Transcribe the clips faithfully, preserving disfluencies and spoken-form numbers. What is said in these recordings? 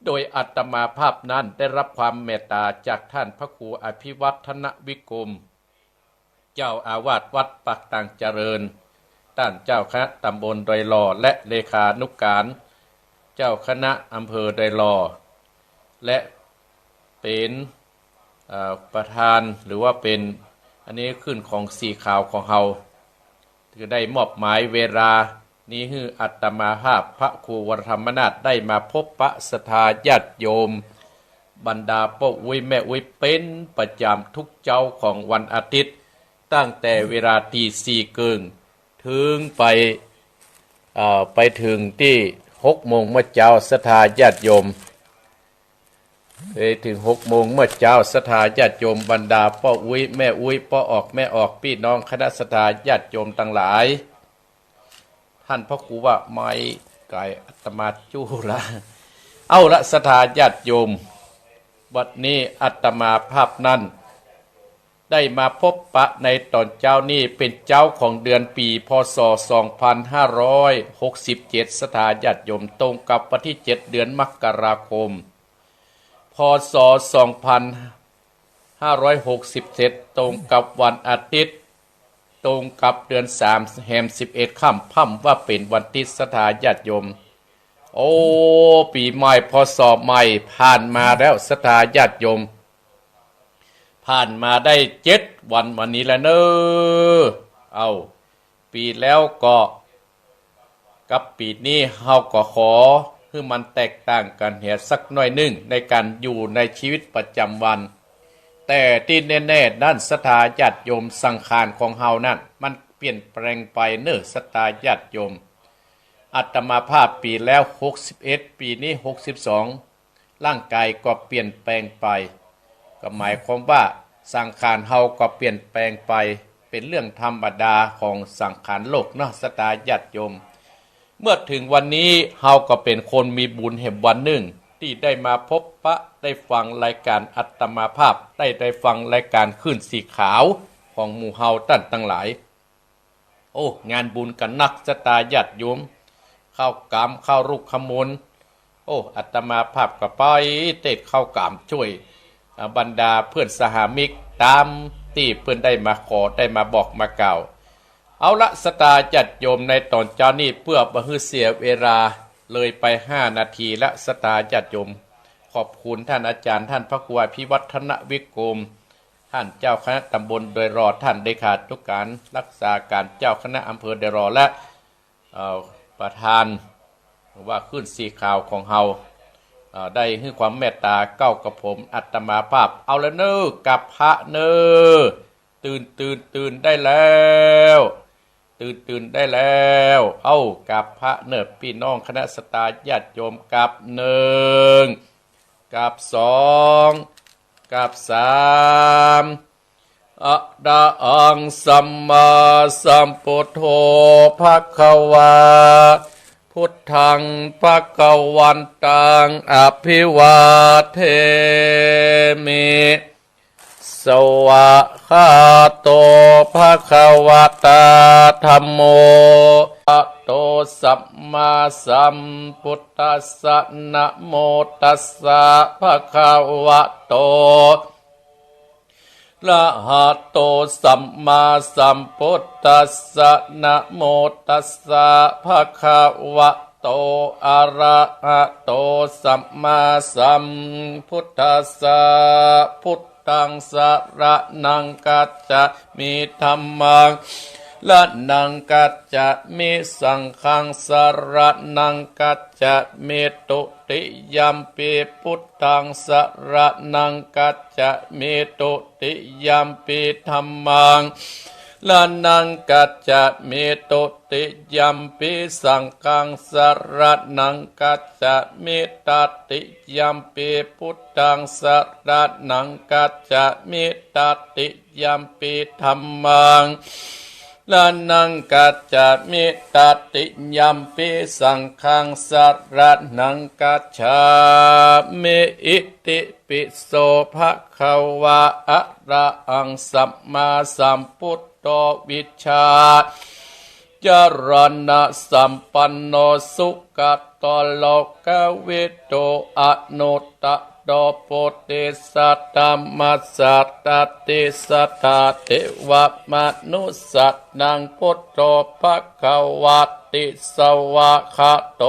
โดยอาตมาภาพนั้นได้รับความเมตตาจากท่านพระครูอภิวัฒนวิกรม เจ้าอาวาสวัดปากตางเจริญ ต้านเจ้าคณะตำบลดอยหล่อ และเลขานุการเจ้าคณะอำเภอดอยหล่อ และเป๋น เอ่อ ประธาน หรือว่าเป๋น อันนี้ขึ้นของสีขาวของเฮา คือได้มอบหมายเวลานี้หื้ออาตมาภาพพระครูวรธรรมนาถได้มาพบปะศรัทธาญาติโยม บรรดาป้ออุ๊ยแม่อุ๊ยเป๋นประจำทุกเจ๊าของวันอาทิตย์ ตั้งแต่เวลาตีสี่เกิ่ง เถิงไป เอ่อ ไปเถิงตี้หกโมงเมื่อเจ๊า ศรัทธาญาติโยม ไปเถิงหกโมงเมื่อเจ๊า ศรัทธาญาติโยม บรรดาป้ออุ๊ยแม่อุ๊ย ป้อออกแม่ออก ปี้น้องคณะศรัทธาญาติโยมตังหลาย ท่านพระครูว่า ไมค์ไก่อาตมาจู้ละ เอาละ ศรัทธาญาติโยม บัดนี้อาตมาภาพนั้น ได้มาพบปะในต๋อนเจ๊านี้ เป๋นเจ๊าของเดือนปี๋ พ.ศ. สองพันห้าร้อยหกสิบเจ็ด ศรัทธาญาติโยม ตรงกับวันตี้เจ็ด เดือนมกราคม พ.ศ. สองพันห้าร้อยหกสิบเจ็ด ตรงกับวันอาทิตย์ ตรงกับเดือนสาม แฮมสิบเอ็ดค่ำ พ่ำว่าเป๋นวันอาทิตย์ ศรัทธาญาติโยม โอ้ ปี๋ใหม่ พ.ศ. ใหม่ผ่านมาแล้ว ศรัทธาญาติโยม ผ่านมาได้เจ็ดวัน วันนี้แล้วเน่อ เอา ปี๋แล้วก็ กับปี๋นี้เฮาก็ขอหื้อมันแตกต่างกั๋นเหียสักหน้อยนึ่ง ในก๋านอยู่ในชีวิตประจำวัน แต่ตี้แน่ๆ นั้น ศรัทธาญาติโยม สังขารของเฮานั้น มันเปลี่ยนแปลงไปเน่อ ศรัทธาญาติโยม อาตมาภาพปี๋แล้วหกสิบเอ็ด ปี๋นี้หกสิบสอง ร่างกายก็เปลี่ยนแปลงไป ก็หมายความว่าสังขารเฮาก็เปลี่ยนแปลงไป เป๋นเรื่องธรรมดาของสังขารโลกเนาะ ศรัทธาญาติโยม เมื่อเถิงวันนี้เฮาก็เป๋นคนมีบุญแหมวันนึ่ง ตี้ได้มาพบปะ ได้ฟังรายก๋านอาตมาภาพ ได้ ได้ฟังรายก๋านคลื่นสีขาวของหมู่เฮาต้านตังหลาย โอ้ งานบุญกั๋นนัก ศรัทธาญาติโยม เข้ากาม เข้ารุกขมล โอ้ อาตมาภาพก็ไปเตศน์เข้ากามจ้วย อ่า บรรดาเปื้อนสหามิก ต๋ามตี้เปิ้นได้มาขอ ได้มาบอกมากล่าว เอาละ ศรัทธาญาติโยม ในต๋อนเจ๊านี้ เปื้อบ่หื้อเสียเวลา เลยไปห้านาทีละ ศรัทธาญาติโยม ขอบคุณต้านอาจ๋ารย์ ต้านพระครูอภิวัฒนวิกรม ต้านเจ้าคณะต๋ำบลดอยหล่อ ต้านเลขานุก๋านรักษาก๋านเจ้าคณะอำเภอดอยหล่อ และ เอ่อ ประธาน หรือว่าคลื่นสีขาวของเฮา เอ่อ ได้หื้อความเมตต๋าเก้ากับผมอาตมาภาพ เอาละเน่อ กราบพระเน่อ ตื่น ตื่น ตื่นได้แล้ว ตื่น ตื่นได้แล้ว เอ้า กราบพระเน่อ ปี้น้องคณะศรัทธาญาติโยม กราบหนึ่ง กราบสอง กราบสาม อะระหังสัมมาสัมพุทโธ ภะคะวา พุทธัง ภะคะวันตัง อะภิวาเทมิ สวากขาโต ภะคะวะตา ธัมโม อะโต สัมมาสัมพุทธัสสะ นะโมตัสสะ ภะคะวะโต อะระหะโต สัมมาสัมพุทธัสสะ นะโมตัสสะ ภะคะวะโต อะระหะโต สัมมาสัมพุทธัสสะ พุทธัง สะระณัง กัจฉามิ ธัมมัง สะระณัง กัจฉามิ สังฆัง สะระณัง กัจฉามิ ตุติยัมปิ พุทธัง สะระณัง กัจฉามิ ตุติยัมปิ ธัมมัง สะระณัง กัจฉามิ ตุติยัมปิ สังฆัง สะระณัง กัจฉามิ ตติยัมปิ พุทธัง สะระณัง กัจฉามิ ตติยัมปิ ธัมมัง สะระณัง กัจฉามิ ตติยัมปิ สังฆัง สะระณัง กัจฉามิ อิติปิโส ภะคะวา อะระหัง สัมมาสัมพุทโธ วิชชา จรณะสัมปันโน สุขะโต โลกะวิทู อนุตตะโร ปุริสะธัมมะสะ ดาติสะดา เทวะมะนุสสะนัง พุทโธ ภะคะวะติ สวากขาโต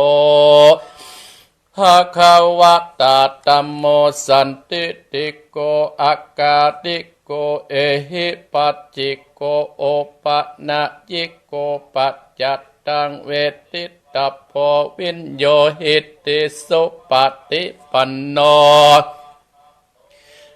ภะคะวะตะ ธัมโม สันทิฏฐิโก อะกาลิโก เอหิปัสสิโก โอปะนะยิโก ปัจจัตตัง เวทิตตะโพ วิญญูหิติ สุปะฏิปันโน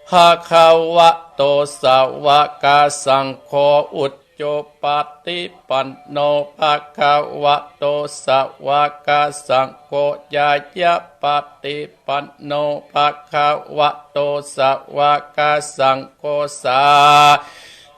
ภะคะวะโต สาวกสังโฆ อุจุปะฏิปันโน ภะคะวะโต สาวกสังโฆ ญาญาปะฏิปันโน ภะคะวะโต สาวกสังโฆ สา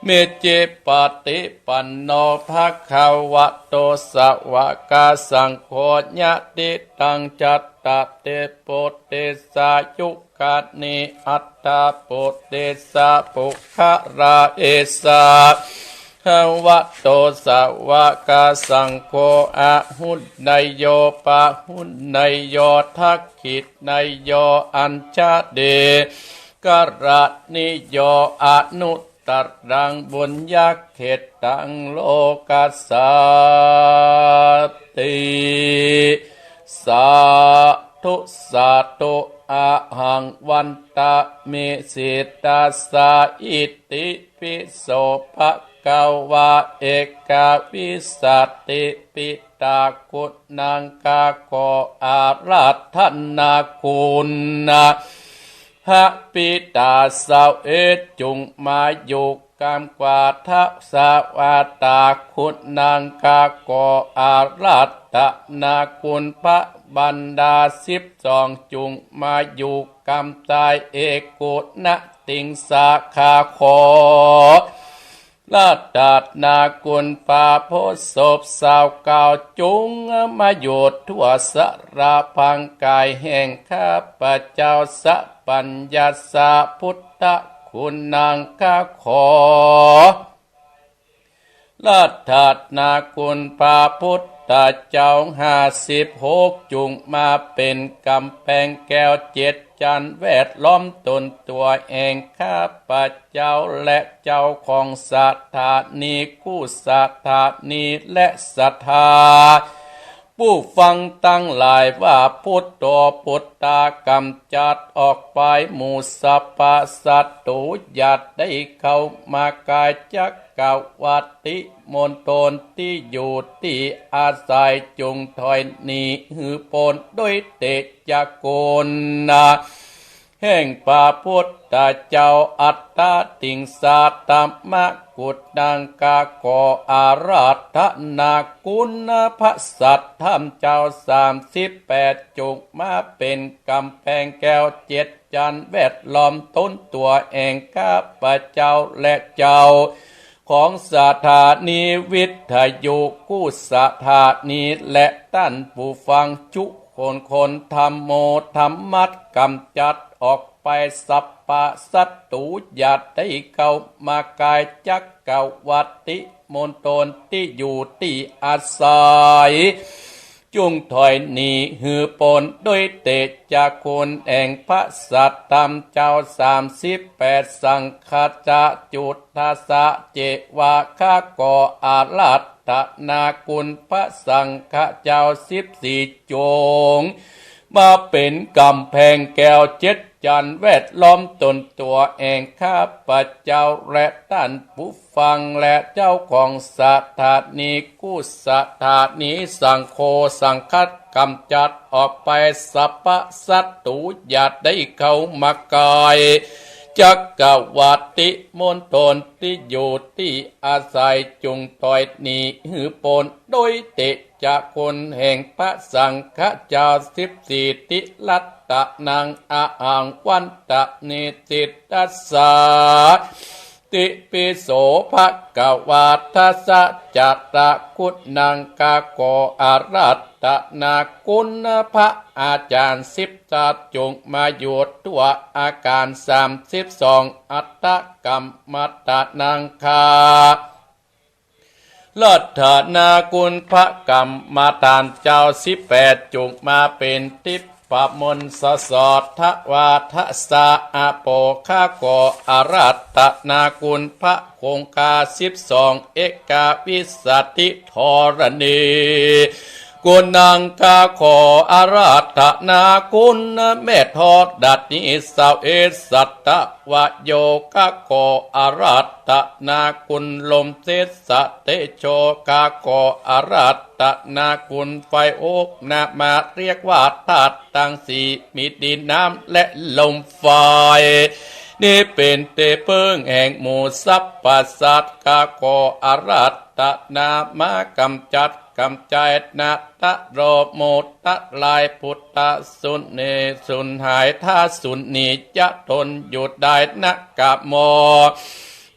มีจิปะฏิปันโน ภะคะวะโต สาวกสังโฆ ยะติตัง จัตตาริ ปุริสายุคานิ อัตถะปุริสะปุคคละ เอสา ภะคะวะโต สาวกสังโฆ อาหุเนยโย ปาหุเนยโย ทักขิเนยโย อัญชลีกรณีโย อนุตตรัง ปุญญะเขตตัง โลกัสสาติ สาธุ สาธุ อะหัง วันตะมิ สิตตัสสะ อิติปิโส ภะคะวา เอกาวิสสะติ ปิตา คุณัง ข้าขออาราธนาคุณ พระปิตาเสาเอก จุ่งมาอยู่กำกว่าทะสวาตา คุณัง ข้าขออาราธนาคุณ พระบรรดาสิบสอง จุ่งมาอยู่กำตาย เอกุณะติงสา ข้าขอ ราธนาคุณพระโพธิ์ศพเศร้าเก้า จุ่งมาอยู่ทั่วสะพางกายแห่งข้าพเจ้า สัพพัญญาสะ พุทธคุณัง ข้าขอ ราธนาคุณพระพุทธเจ้าห้าสิบหก จุ่งมาเป๋นก๋ำแพงแก้วเจ็ดจั้นแวดล้อมตนตั๋วแห่งข้าพเจ้าและเจ้าของสถานี กู้สถานีและศรัทธา ผู้ฟังตังหลายว่า พุทโธ พุทธากำจัดออกไปหมู่สรรพศัตรู อย่าได้เข้ามากาย จักรวรรดิมณฑลตี้อยู่ตี้อาศัย จุ่งถอยหนีหื้อป๊นโดยเตชะคุณ แห่งพระพุทธเจ้า อัตตติงสา ธัมมะคุณัง ข้าขออาราธนาคุณพระสัตธรรมเจ้าสามสิบแปด จุ่งมาเป๋นก๋ำแพงแก้วเจ็ดจั้นแวดล้อมตนตั๋วแห่งข้าพเจ้าและเจ้าของสถานีวิทยุ กู้สถานีและต้านผู้ฟังจุคนคน ธัมโม ธัมมะกำจัดออกไปสรรพศัตรู อย่าได้เข้ามากาย จักรวรรดิมณฑลตี้อยู่ตี้อาศัย จุ่งถอยหนีหื้อป๊นโดยเตชะคุณแห่งพระสัตธรรมเจ้าสามสิบแปด สังฆัสสะ จุฑัสสะ เจวะ ข้าขออาราธนาคุณพระสังฆะเจ้าสิบสี่ จุ่งมาเป๋นก๋ำแพงแก้วเจ็ดจั้นแวดล้อมตนตั๋วแห่งข้าพเจ้าและต้านผู้ฟังและเจ้าของสถานี กู้สถานี สังโฆ สังฆะกำจัดออกไปสรรพศัตรู อย่าได้เข้ามากาย จักรวรรดิมณฑลตี้อยู่ตี้อาศัย จุ่งถอยหนีหื้อป๊นโดยเตชะคุณแห่งพระสังฆะเจ้าสิบสี่ ติรัตตะนัง อะหัง วันตะมิ สิตตัสสา ติปิโส ภะคะวา ทัสสะ จะระคุณัง ข้าขออาราธนาคุณพระอาจารย์สิบทัศน์ จุ่งมาอยู่ทั่วอาคารสามสิบสอง อัตตะกัมมัตตะนัง ข้า รัตนาคุณพระกรรมฐานเจ้าสิบแปด จุ่งมาเป๋นทิพย์ พระมนต์สะสอดทวาทะสะ อโภคา ขออาราธนาคุณพระคงคาสิบสอง เอกาวิสสติธรณี คุณนังคา ขออาราธนาคุณแม่ธรณี สาวเอสสัตวโยคา ขออาราธนาคุณลมเสสะเตโชคา ขออาราธนาคุณไฟอกนามา เรียกว่าธาตุตังสี่ มีดินน้ำและลมไฟ นี้เป๋นตี้เปิ้งแห่งหมู่สรรพสัตว์คา ขออาราธนามากำจัดกำจัยนาตะโรโมตะลาย พุทธสุเนสูญหาย ถ้าสุนีจะทนอยู่ได้นะกะโม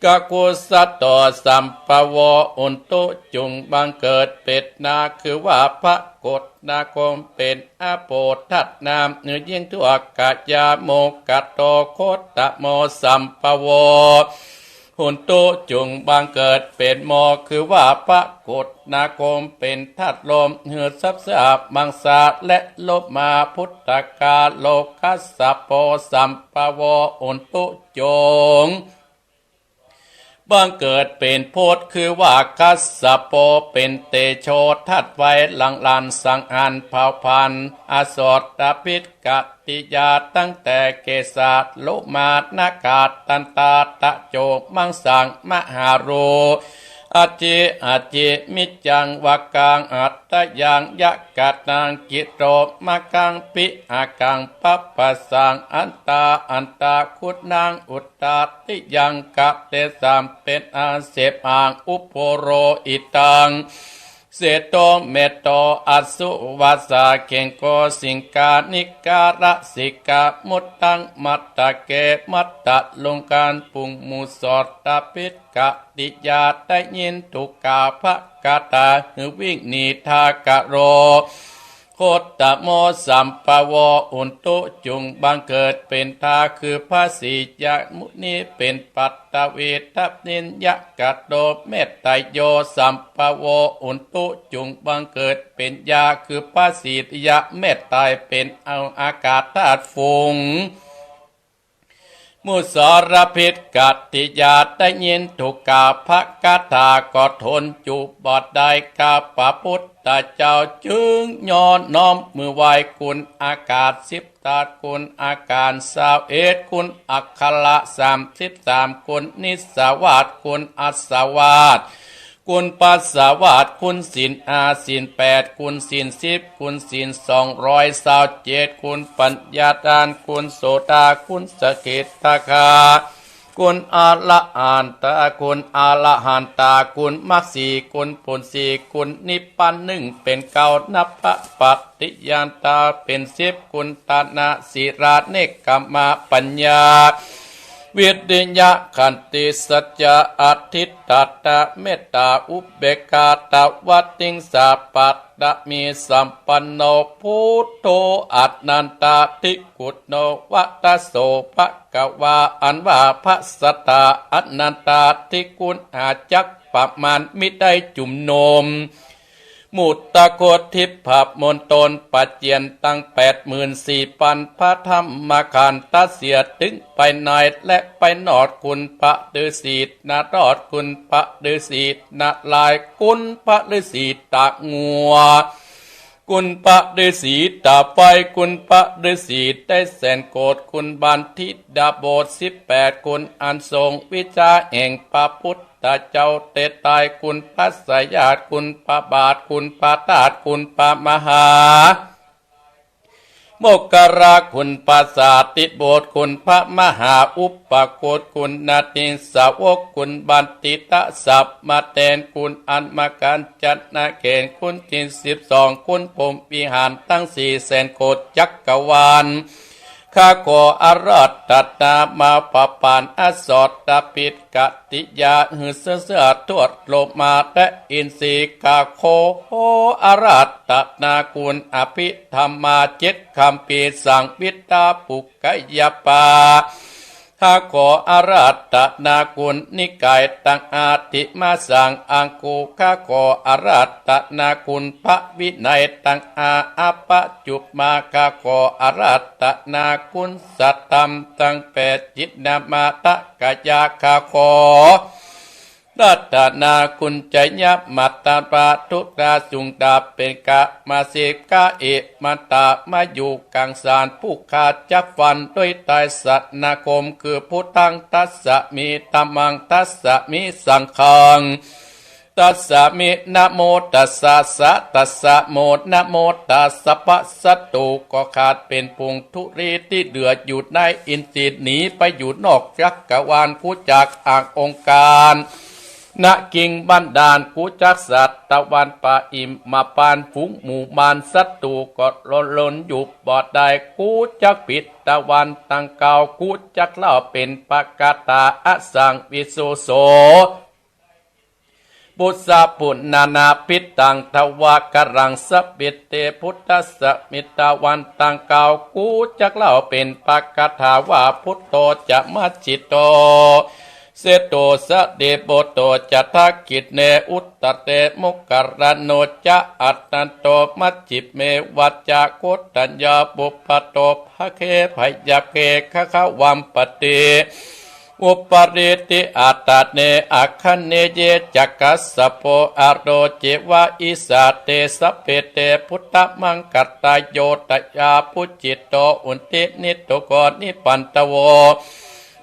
กะกุสโตสัมภโว อุนตุ จุ่งบังเกิดเป๋นนา คือว่าพระกฏนาคมเป๋นอโปทัตนาม หือยิ่งทั่วกะยาโมกะโต โคตโมสัมภโว หุนตุ จุ่งบังเกิดเป๋นโม คือว่าพระกฏนาคมเป๋นธาตุลม หือซับเสื้อมังสาและโลมา พุทธกาโลคัสสโปสัมภโว อุนตุ จุ่งบังเกิดเป๋นพจน์ คือว่าคัสสโปเป๋นเตโชธาตุไฟ หลั่งหลั่นสังหารเผาผลาญ อสรพิษ กติยา ตั้งแต่เกสา โลมา นาขา ตันตา ตะโจ มังสัง มหารู อัจจิ อัจจิ มิจจัง วากัง อัตตยัง ยะกะตัง กิโรมะกัง ปิอากัง ปัปปะสัง อันตา อันตา คุนัง อุตตาติยัง กะเตสัง เป๋นอาเสปหัง อุปโปโรหิตัง เสโต เมโต อสุวัสสา เขงโก สิงคา นิการะสิกา มุตตัง มัตตะเก มัตตะลุงการ ปุงมุสรพิษ กติยา ได้ยินถูกกล่าวพระคาถา หือวิ่งหนีทากะโร โคตโมสัมภโว อุนตุ จุ่งบังเกิดเป๋นทา คือพระสียมุนีเป๋นปัตตวีทัพนินยกะโต เมตตโยสัมภโว อุนตุ จุ่งบังเกิดเป๋นยา คือพระสียะเมตตายเป๋นเอาอากาศธาตุฟุ้ง มุสรพิษ กติยา ได้ยินถูกกล่าวพระคาถาก็ทนอยู่บ่ได้ ข้าพระพุทธเจ้าจึงย่อน้อมมือไหว้คุณอากาศสิบธาตุ คุณอาการซาวเอ็ด คุณอักขระสามสิบสาม คุณนิสสาวาส คุณอัสสาวาส คุณปัสสาวาส คุณศีลห้า ศีลแปด คุณศีลสิบ คุณศีลสองร้อยซาวเจ็ด คุณปัญญาทาน คุณโสดา คุณสกิทาคา คุณอรหันตา คุณอรหันตา คุณมรรคสี่ คุณผลสี่ คุณนิพพานหนึ่งเป๋นเก้า นับพระปฏิญาณตาเป๋นสิบ คุณตานะ ศีลา เนกขัมมะ ปัญญา วิริยะ ขันติ สัจจะ อธิษฐานะ เมตตา อุเบกขา ตวติงสา ปัตตมีสัมปันโน พุทโธ อนันตาธิคุณโน วะตะโส ภะคะวา อันว่าพระสัตถาอนันตาธิคุณห้าจักประมาณมิได้จุมนุม มุตตะโคฏฐิพมณฑล ประเจียนตั้งแปดหมื่นสี่พันพระธรรมขันธ์ ตัดเสียถึงไปในและไปนอก คุณพระฤๅษีนารอด คุณพระฤๅษีนารายณ์ คุณพระฤๅษีตางัว คุณพระฤๅษีตาไฟ คุณพระฤๅษีได้แสนโกฏ คุณบัณฑิตดาบทสิบแปด คุณอันทรงวิชาแห่งพระพุทธเจ้าเตตาย คุณพระสยาด คุณพระบาท คุณพระธาตุ คุณพระมหา โมคคัลลา คุณพระสารีบุตร คุณพระมหาอุปคุต คุณนาทิสาวก คุณบัณฑิตสัมมาเณร คุณอันมกัญจนาเขต คุณจินสิบสอง คุณพรหมวิหาร ตั้งสี่แสนโกฏจักรวาล ข้าขออาราธนามาประพันธ์อสรพิษกติยา หื้อเสื้อเสื้อทวดโลมาและอินทรีย์ ข้าขออาราธนาคุณอภิธรรมาเจ็ดคัมภีร์ สังวิตาปุกกยปา ข้าขออาราธนาคุณนิกายตังอาทิมาสังอังคุ ข้าขออาราธนาคุณพระวินัยตังอาอัปปะจุมมา ข้าขออาราธนาคุณสัตธรรมตังแปด จิตนามาตะกะยะ ข้าขอ อาราธนาคุณไชยะมัตตาปาทุตาสุงดาเป๋นกะมาสิกะเอมันตามาอยู่กังสาร ผู้ข้าจักฟันด้วยตายสัตว์นาคม คือพุทธังทัสสะมิ ธัมมังทัสสะมิ สังฆังทัสสะมิ นะโมตัสสะ สะทัสสะโม นะโมตัสสะ พระศัตรูก็ขาดเป๋นผงธุลีตี้เหลืออยู่ในอินทรีย์ หนีไปอยู่นอกจักรวาล กู้จักอ่างองค์การ ณ กิ่งบันดาล กู้จักสัตว์ตะวันปะอิมมาปาน ฝูงหมู่มารศัตรูก็หลนหลนอยู่บ่ได้ กู้จักผิดตะวันตังเก้า กู้จักเล่าเป๋นปกตา อสังวิสุโส ปุสสะปุณณานาภิตัง ทวากรัง สะเปเต พุทธัสสะมิ ตะวันตังเก้า กู้จักเล่าเป๋นปกถาว่า พุทโธจะมัจฉิโต เสโต สะเดโปโต จะ ทักขิเณ อุตตะเต โมคคัลลาโน จะ อัตตันโต มัชฌิเม วัจจะ โคฏัญญา ปุพพะโต ภะเค ผยัพเพ คะคะวัมปะติ อุปะริติ อัตตะเน อัคคะเน เย จะ คัสสะโป อะโร เจวะ อิสสะเต สะเปเต พุทธมังคะตาโย ตะยา ปุจฉิโต อุตถิ นิทธุโก นิปันทโว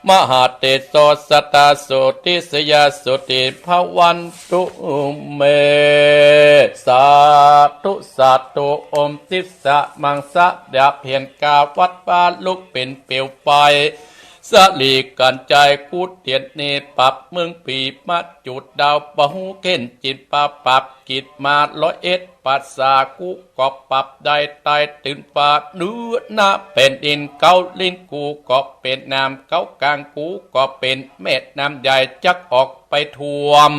มหาเตโส สะตาโส ติสสะยา สุติ ภะวันตุ เม สาธุ สาธุ อมทิสสะมังสะ ดาบเหียนกาวัดฟ้าลุกเป๋นเปลวไฟ สะหลีกัญไชย กู้เตียนเน ปรับเมืองผี มาจุดดาวปะฮู้เข่นจิตปา ปรับกิจมาร้อยเอ็ดภาษา กู้ก็ปรับได้ใต้ตื่นฟ้า เหนือหน้าแผ่นดิน เก๊าลิ้นกู้ก็เป๋นน้ำ เก๊ากลางกู้ก็เป๋นแม่น้ำใหญ่ จักออกไปท่วม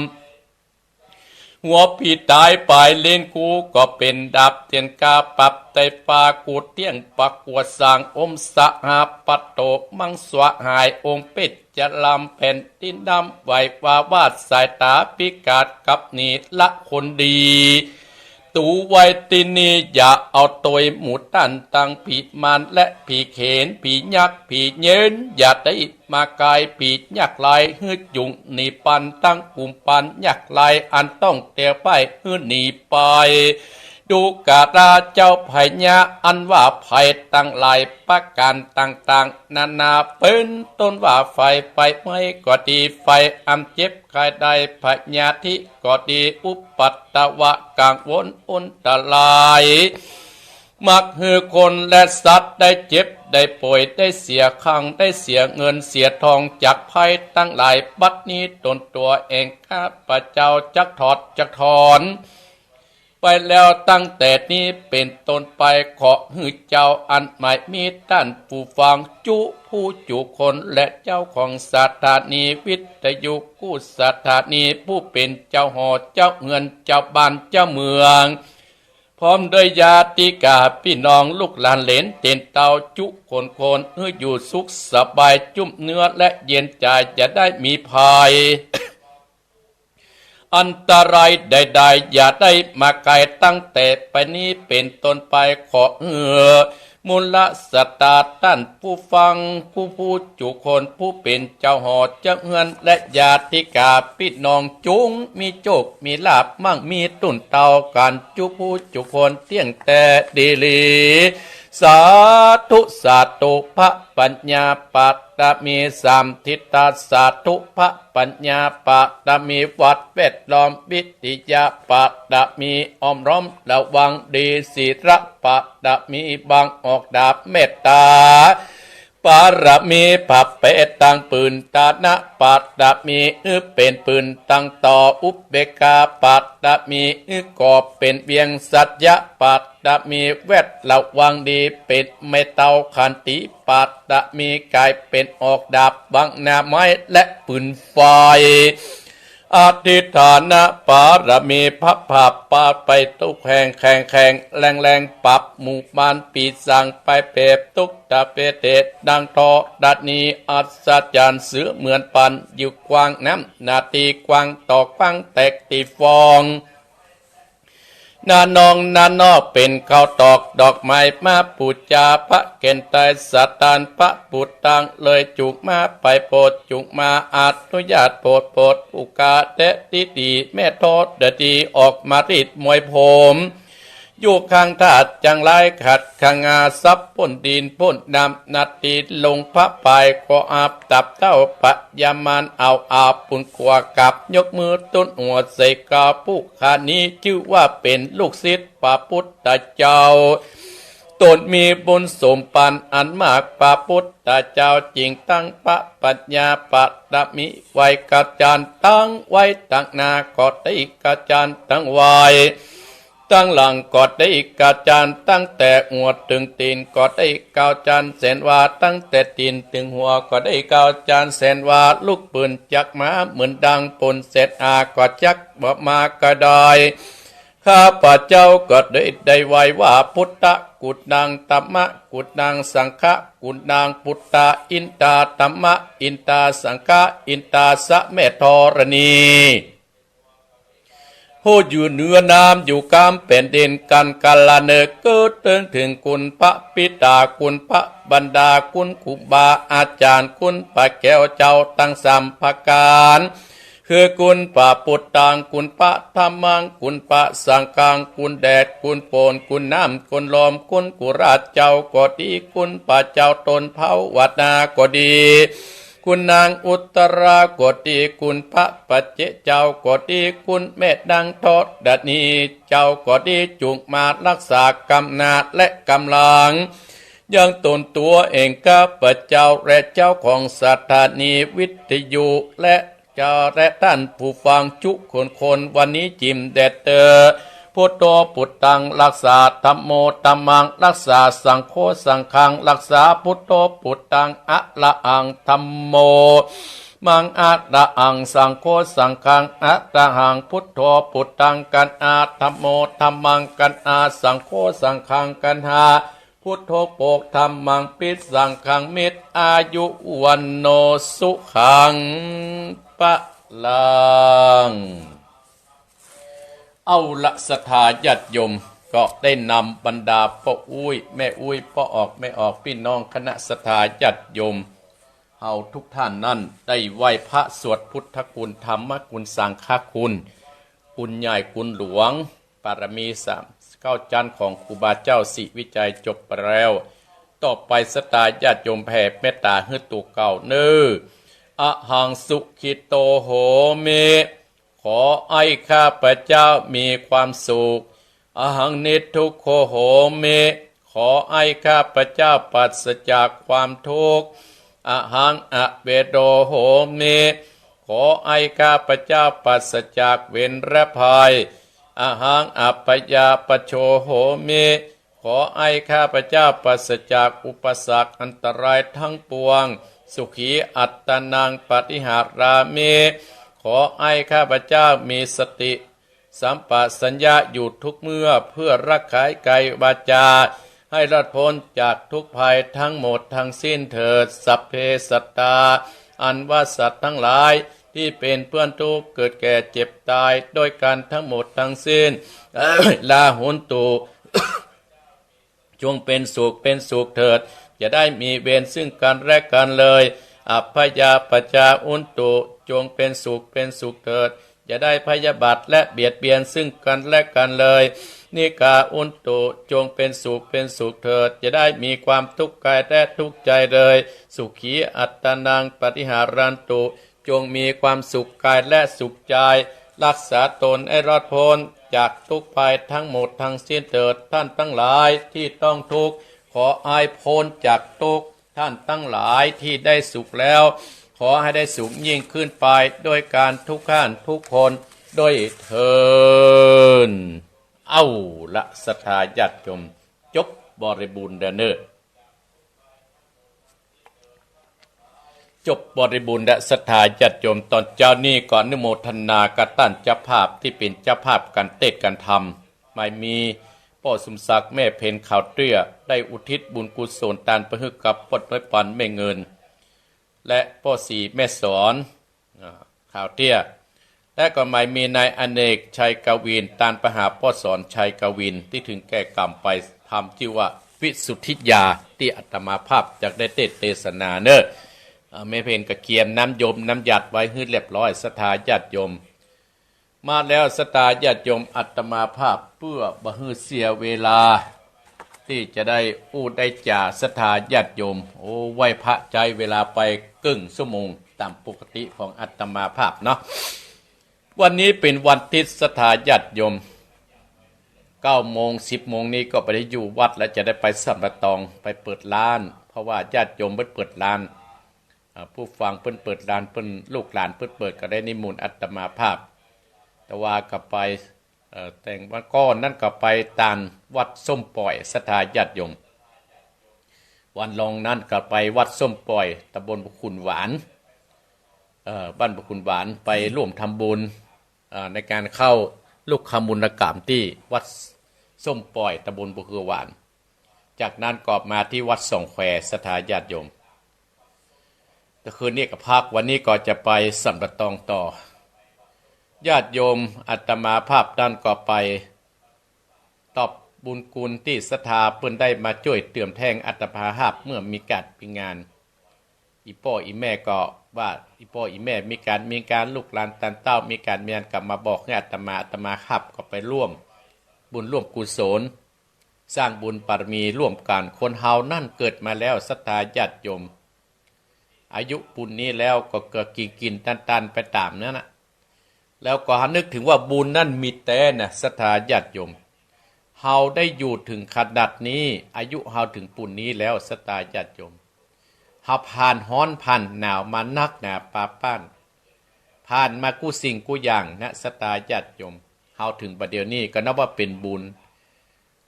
หัวผีต๋ายปลายลิ้นกู้ก็เป๋นดาบเตียนกา ปรับไต้ฟ้ากู้เตี้ยงประกวดสร้าง อมสหาปะโต มังสวะหาย องค์เพชรจะลำแผ่นดินดำ ไหววาวาดสายต๋าพิกาศ กับหนีละคนดี ตูไว้ตี้นี่ อย่าเอาตวยหมู่ต้าน ตังผีมารและผีเขน ผียักษ์ผีเย็น อย่าได้ มาไกล ผียักษ์ลาย หื้อจุ่งหนีปัน ตังกุมปันยักษ์ลาย อันต้องเตียวไป หื้อหนีไป ดูกราเจ้าพญา อันว่าภัยตังหลายประก๋านต่างๆ นานา เป๋นต้นว่าไฟ ไฟไหม้ก็ดี ไฟอันเจ็บไข้ได้ พยาธิก็ดี อุปัตตวะกังวลอันตราย มักหื้อคนและสัตว์ได้เจ็บได้ป่วย ได้เสียข้าง ได้เสียเงินเสียทอง จากภัยตังหลาย บัดนี้ตนตัวเองข้าพเจ้าจักถอดจักถอน ไปแล้วตั้งแต่นี้เป๋นต้นไป ขอหื้อเจ้าอันหมายมีต้านผู้ฟัง จุผู้จุคน และเจ้าของสถานีวิทยุกู้สถานี ผู้เป๋นเจ้าหอเจ้าเฮือนเจ้าบ้านเจ้าเมือง พร้อมด้วยญาติกาพี่น้องลูกหลานเหลนเตียนเต้าจุคนคน หื้ออยู่สุขสบายจุ้มเนื้อและเย็นใจ๋ อย่าได้มีภัย อันตรายใดๆ อย่าได้มาไกล ตั้งแต่ไปนี้เป๋นต้นไป ขอหื้อมูลศรัทธาต้านผู้ฟัง ผู้ผู้จุคน ผู้เป๋นเจ้าหอเจ้าเฮือน และญาติกาพี่น้อง จุ่งมีโจคมีลาภ มั่งมีตุ้นเต้ากั๋นจุผู้จุคน เตี้ยงแต๊ดีหลี สาธุ สาธุ พระปัญญาปารมีสามทิศ สาธุ พระปัญญาปารมี วัดแวดล้อม วิทยาปารมี อ้อมล้อมระวังดี ศีลปารมี บังออกดาบเมตตาปารมี พระเปตังปืน ตานะปารมี หื้อเป๋นปืนตังต่อ อุเบกขาปารมี หื้อก่อเป๋นเวียง สัจจะปารมี แวดระวังดี เป๋นไม้เต้า ขันติปารมี ก๋ายเป๋นออกดาบบังหน้าไม้และปืนไฟ อธิษฐานบารมี พระบาปปาไปทุกแห่งแห่งแห่งแรงแรง ปรับหมู่มารปีศาจไปเปรตทุกตะเปเต ดังธรณีอัศจรรย์ เสมือนปันอยู่กว้างน้ำนาตีกว้างต่อกว้างแตกตีฟอง นานองนานอกเป๋นข้าวตอกดอกไม้มาปู๋จาพระเก๋ณฑ์ไตรสถานพระปุตตังเลยจุกมาไปโปรดจุกมาอนุญาตโปรดโปรดอุกาเตติติแม่ธรณีออกมารีดมวยผม อยู่ข้างธาตุจังไรขัดขงาทรัพย์ป้นดินป้นน้ำนาตีลงพระปายก็อาบตับเต้าปะยามานเอาอาบปุญกว่ากับยกมือตุ้นหัวใส่กาผู้ ข้านี้จื้อว่าเป๋นลูกศิษย์พระปุทธเจ้า ต๋นมีบุญสมปันอันมาก พระปุทธเจ้าจึงตั้งพระปัญญาปารมีไว้กระจานตั้งไว้ตังหน้าก็ได้กระจานตั้งไว้ ตังหลังก็ได้กระจานตั้งแต่หัวเถิงตี๋นก็ได้เก้าจานแสนวา ตั้งแต่ตี๋นเถิงหัวก็ได้เก้าจานแสนวา ลุกปืนจักมาเหมือนดังปนเศษอาก็จักบ่มาก็ได้ ข้าพเจ้าก็ได้ได้ไหว้ว่า พุทธกุณัง ธัมมกุณัง สังฆกุณัง พุทธาอินตา ธัมมาอินตา สังฆาอินตา สะแม่ธรณี ผู้อยู่เหนือน้ำอยู่ก้ามแผ่นดิน กันกาละเนิกเกิดเถิงเถิงคุณพระปิดา คุณพระบรรดา คุณครูบาอาจารย์ คุณพระแก้วเจ้าตังสามประก๋าน คือคุณพระปุทธัง คุณพระธัมมัง คุณพระสังฆัง คุณแดด คุณฝน คุณน้ำ คุณลม คุณกุราชเจ้าก็ดี คุณพระเจ้าตนภาวนาก็ดี คุณนางอุตตราก็ดี คุณพระปัจเจกเจ้าก็ดี คุณแม่นางธรณีเจ้าก็ดี จุ่งมารักษากำนาจและกำลัง ยังต๋นตั๋วเอง ข้าพเจ้าและเจ้าของสถานีวิทยุ และเจ้าและต้านผู้ฟังจุคนคน วันนี้จิ่มแดดเตอ พุทโธปุตตังรักษา ธัมโมธัมมังรักษา สังโฆสังฆังรักษา พุทโธปุตตังอะระหัง ธัมโม มังอะระหัง สังโฆสังฆังอะระหัง พุทโธปุตตังกัณหา ธัมโมธัมมังกัณหา สังโฆสังฆังกัณหา พุทโธโภค ธัมมังภิ สังฆังมิตร อายุ วัณโณ สุขัง พลัง เอาละศรัทธาญาติโยม ก็ได้นำบรรดาป้ออุ๊ย แม่อุ๊ย ป้อออก แม่ออก ปี้น้องคณะศรัทธาญาติโยม เฮาทุกท่านนั้นได้ไหว้พระสวดพุทธคุณ ธรรมคุณ สังฆคุณ คุณใหญ่คุณหลวง บารมีสามเก้าจั้นของครูบาเจ้าศรีวิชัยจบไปแล้ว ต่อไปศรัทธาญาติโยมแผ่เมตต๋าหื้อตั๋วเก่าเน่อ อะหังสุขิโตโหมิ ขอให้ข้าพเจ้ามีความสุข อะหังนิทุกโขโหมิ ขอให้ข้าพเจ้าปราศจากความทุกข์ อะหังอะเวโดโหมิ ขอให้ข้าพเจ้าปราศจากเวรและภัย อะหังอะพยาปโชโหมิ ขอให้ข้าพเจ้าปราศจากอุปสรรคอันตรายทั้งปวง สุขีอัตตานังปฏิหารามิ ขอให้ข้าพเจ้ามีสติสัมปชัญญะอยู่ทุกเมื่อ เพื่อรักษากายวาจา ให้รอดพ้นจากทุกข์ภัยทั้งหมดทั้งสิ้นเถิด สัพเพสัตตา อันว่าสัตว์ทั้งหลายที่เป็นเพื่อนทุกข์เกิดแก่เจ็บตายด้วยกันทั้งหมดทั้งสิ้น ลาหุนตุ จงเป็นสุขเป็นสุขเถิด อย่าได้มีเวรซึ่งกันและกันเลย อัพพยาปชาอุนตุ จงเป็นสุขเป็นสุขเถิด อย่าได้พยาบาทและเบียดเบียนซึ่งกันและกันเลย นิกาอุนตุ จงเป็นสุขเป็นสุขเถิด อย่าได้มีความทุกข์กายและทุกข์ใจเลย สุขีอัตตานังปฏิหารันตุ จงมีความสุขกายและสุขใจ รักษาตนให้รอดพ้นจากทุกข์ภัยทั้งหมดทั้งสิ้นเถิด ท่านทั้งหลายที่ต้องทุกข์ ขอให้พ้นจากทุกข์ ท่านทั้งหลายที่ได้สุขแล้ว ขอให้ได้สุขยิ่งขึ้นไปด้วยกันทุกท่านทุกคนด้วยเทอญ เอาละศรัทธาญาติโยม จบบริบูรณ์แล้วเน่อ จบบริบูรณ์และศรัทธาญาติโยม ต๋อนเจ๊านี้ก็อนุโมทนากับต้านเจ้าภาพตี้เป๋นเจ้าภาพก๋านเตสน์ก๋านธรรม หมายมีป้อสมศักดิ์ แม่เพ็ญ ขาวเตี้ย ได้อุทิศบุญกุศลตานไปหื้อกับป้อน้อยปาน แม่เงิน และป้อศรี แม่สอน อ่า ขาวเตี้ย และก็หมายมีนายอเนก ชัยกวิน ตานไปหาป้อสอน ชัยกวิน ตี้เถิงแก่ก๋รรมไป ธรรมจื้อว่าวิสุทธิญา ตี้อาตมาภาพจักได้เตสน์เตสนาเน่อ อ่า แม่เพ็ญก็เกียมน้ำยมน้ำหยาดไว้หื้อเรียบร้อย ศรัทธาญาติโยม มาแล้วศรัทธาญาติโยม อาตมาภาพเปื้อบ่หื้อเสียเวลา ตี้จะได้อู้ได้จ๋า ศรัทธาญาติโยม โอ้ ไหว้พระใจ๊เวลาไปเกิ่งชั่วโมง ต๋ามปกติของอาตมาภาพเนาะ วันนี้เป๋นวันอาทิตย์ ศรัทธาญาติโยม เก้าโมง สิบโมงนี้ก็ไปได้อยู่วัดแล้ว จะได้ไปสันป่าตอง ไปเปิดร้าน เพราะว่าญาติโยมเปิ้นเปิดร้าน อ่า ผู้ฟังเปิ้นเปิดร้าน เปิ้น ลูกหลานเปิ้นเปิด ก็ได้นิมนต์อาตมาภาพ แต่ว่าก็ไป เอ่อ แต่งวันก่อนนั้นก็ไปตานวัดส้มป่อย ศรัทธาญาติโยม วันรองนั้นก็ไปวัดส้มป่อย ตำบลบ่อขุ่นหวาน เอ่อ บ้านบ่อขุ่นหวาน ไปร่วมทำบุญ เอ่อ ในการเข้าลุกขมณฑลกรรมตี้วัดส้มป่อย ตำบลบ่อขุ่นหวาน จากนั้นก็มาตี้วัดสองแคว ศรัทธาญาติโยม แต่คืนนี้ก็พัก วันนี้ก็จะไปสันป่าตองต่อ ญาติโยม อาตมาภาพนั้นก็ไปตอบบุญคุณตี้ศรัทธาเปิ้นได้มาจ้วยเติมแท่งอาตมาภาพเมื่อมีก๋านมีงาน อี่ป้ออี่แม่ก็ว่า อี่ป้ออี่แม่มีก๋านมีงาน ลูกหลานต้านเต้ามีก๋านมีงานก็มาบอกหื้ออาตมา อาตมาภาพก็ไปร่วมบุญร่วมกุศล สร้างบุญบารมีร่วมกั๋น คนเฮานั้นเกิดมาแล้ว ศรัทธาญาติโยม อายุปูนนี้แล้วก็เกิดกิ๋นกิ๋นตันตันไปต๋ามนั้นน่ะ แล้วก็หานึกเถิงว่าบุญนั้นมีแต๊นะ ศรัทธาญาติโยม เฮาได้อยู่เถิงขนาดนี้ อายุเฮาเถิงปูนนี้แล้ว ศรัทธาญาติโยม เฮาผ่านฮ้อนผ่านหนาวมานักหนาปาป้าน ผ่านมากู้สิ่งกู้อย่างนะ ศรัทธาญาติโยม เฮาเถิงบ่าเดี่ยวนี้ก็นับว่าเป๋นบุญ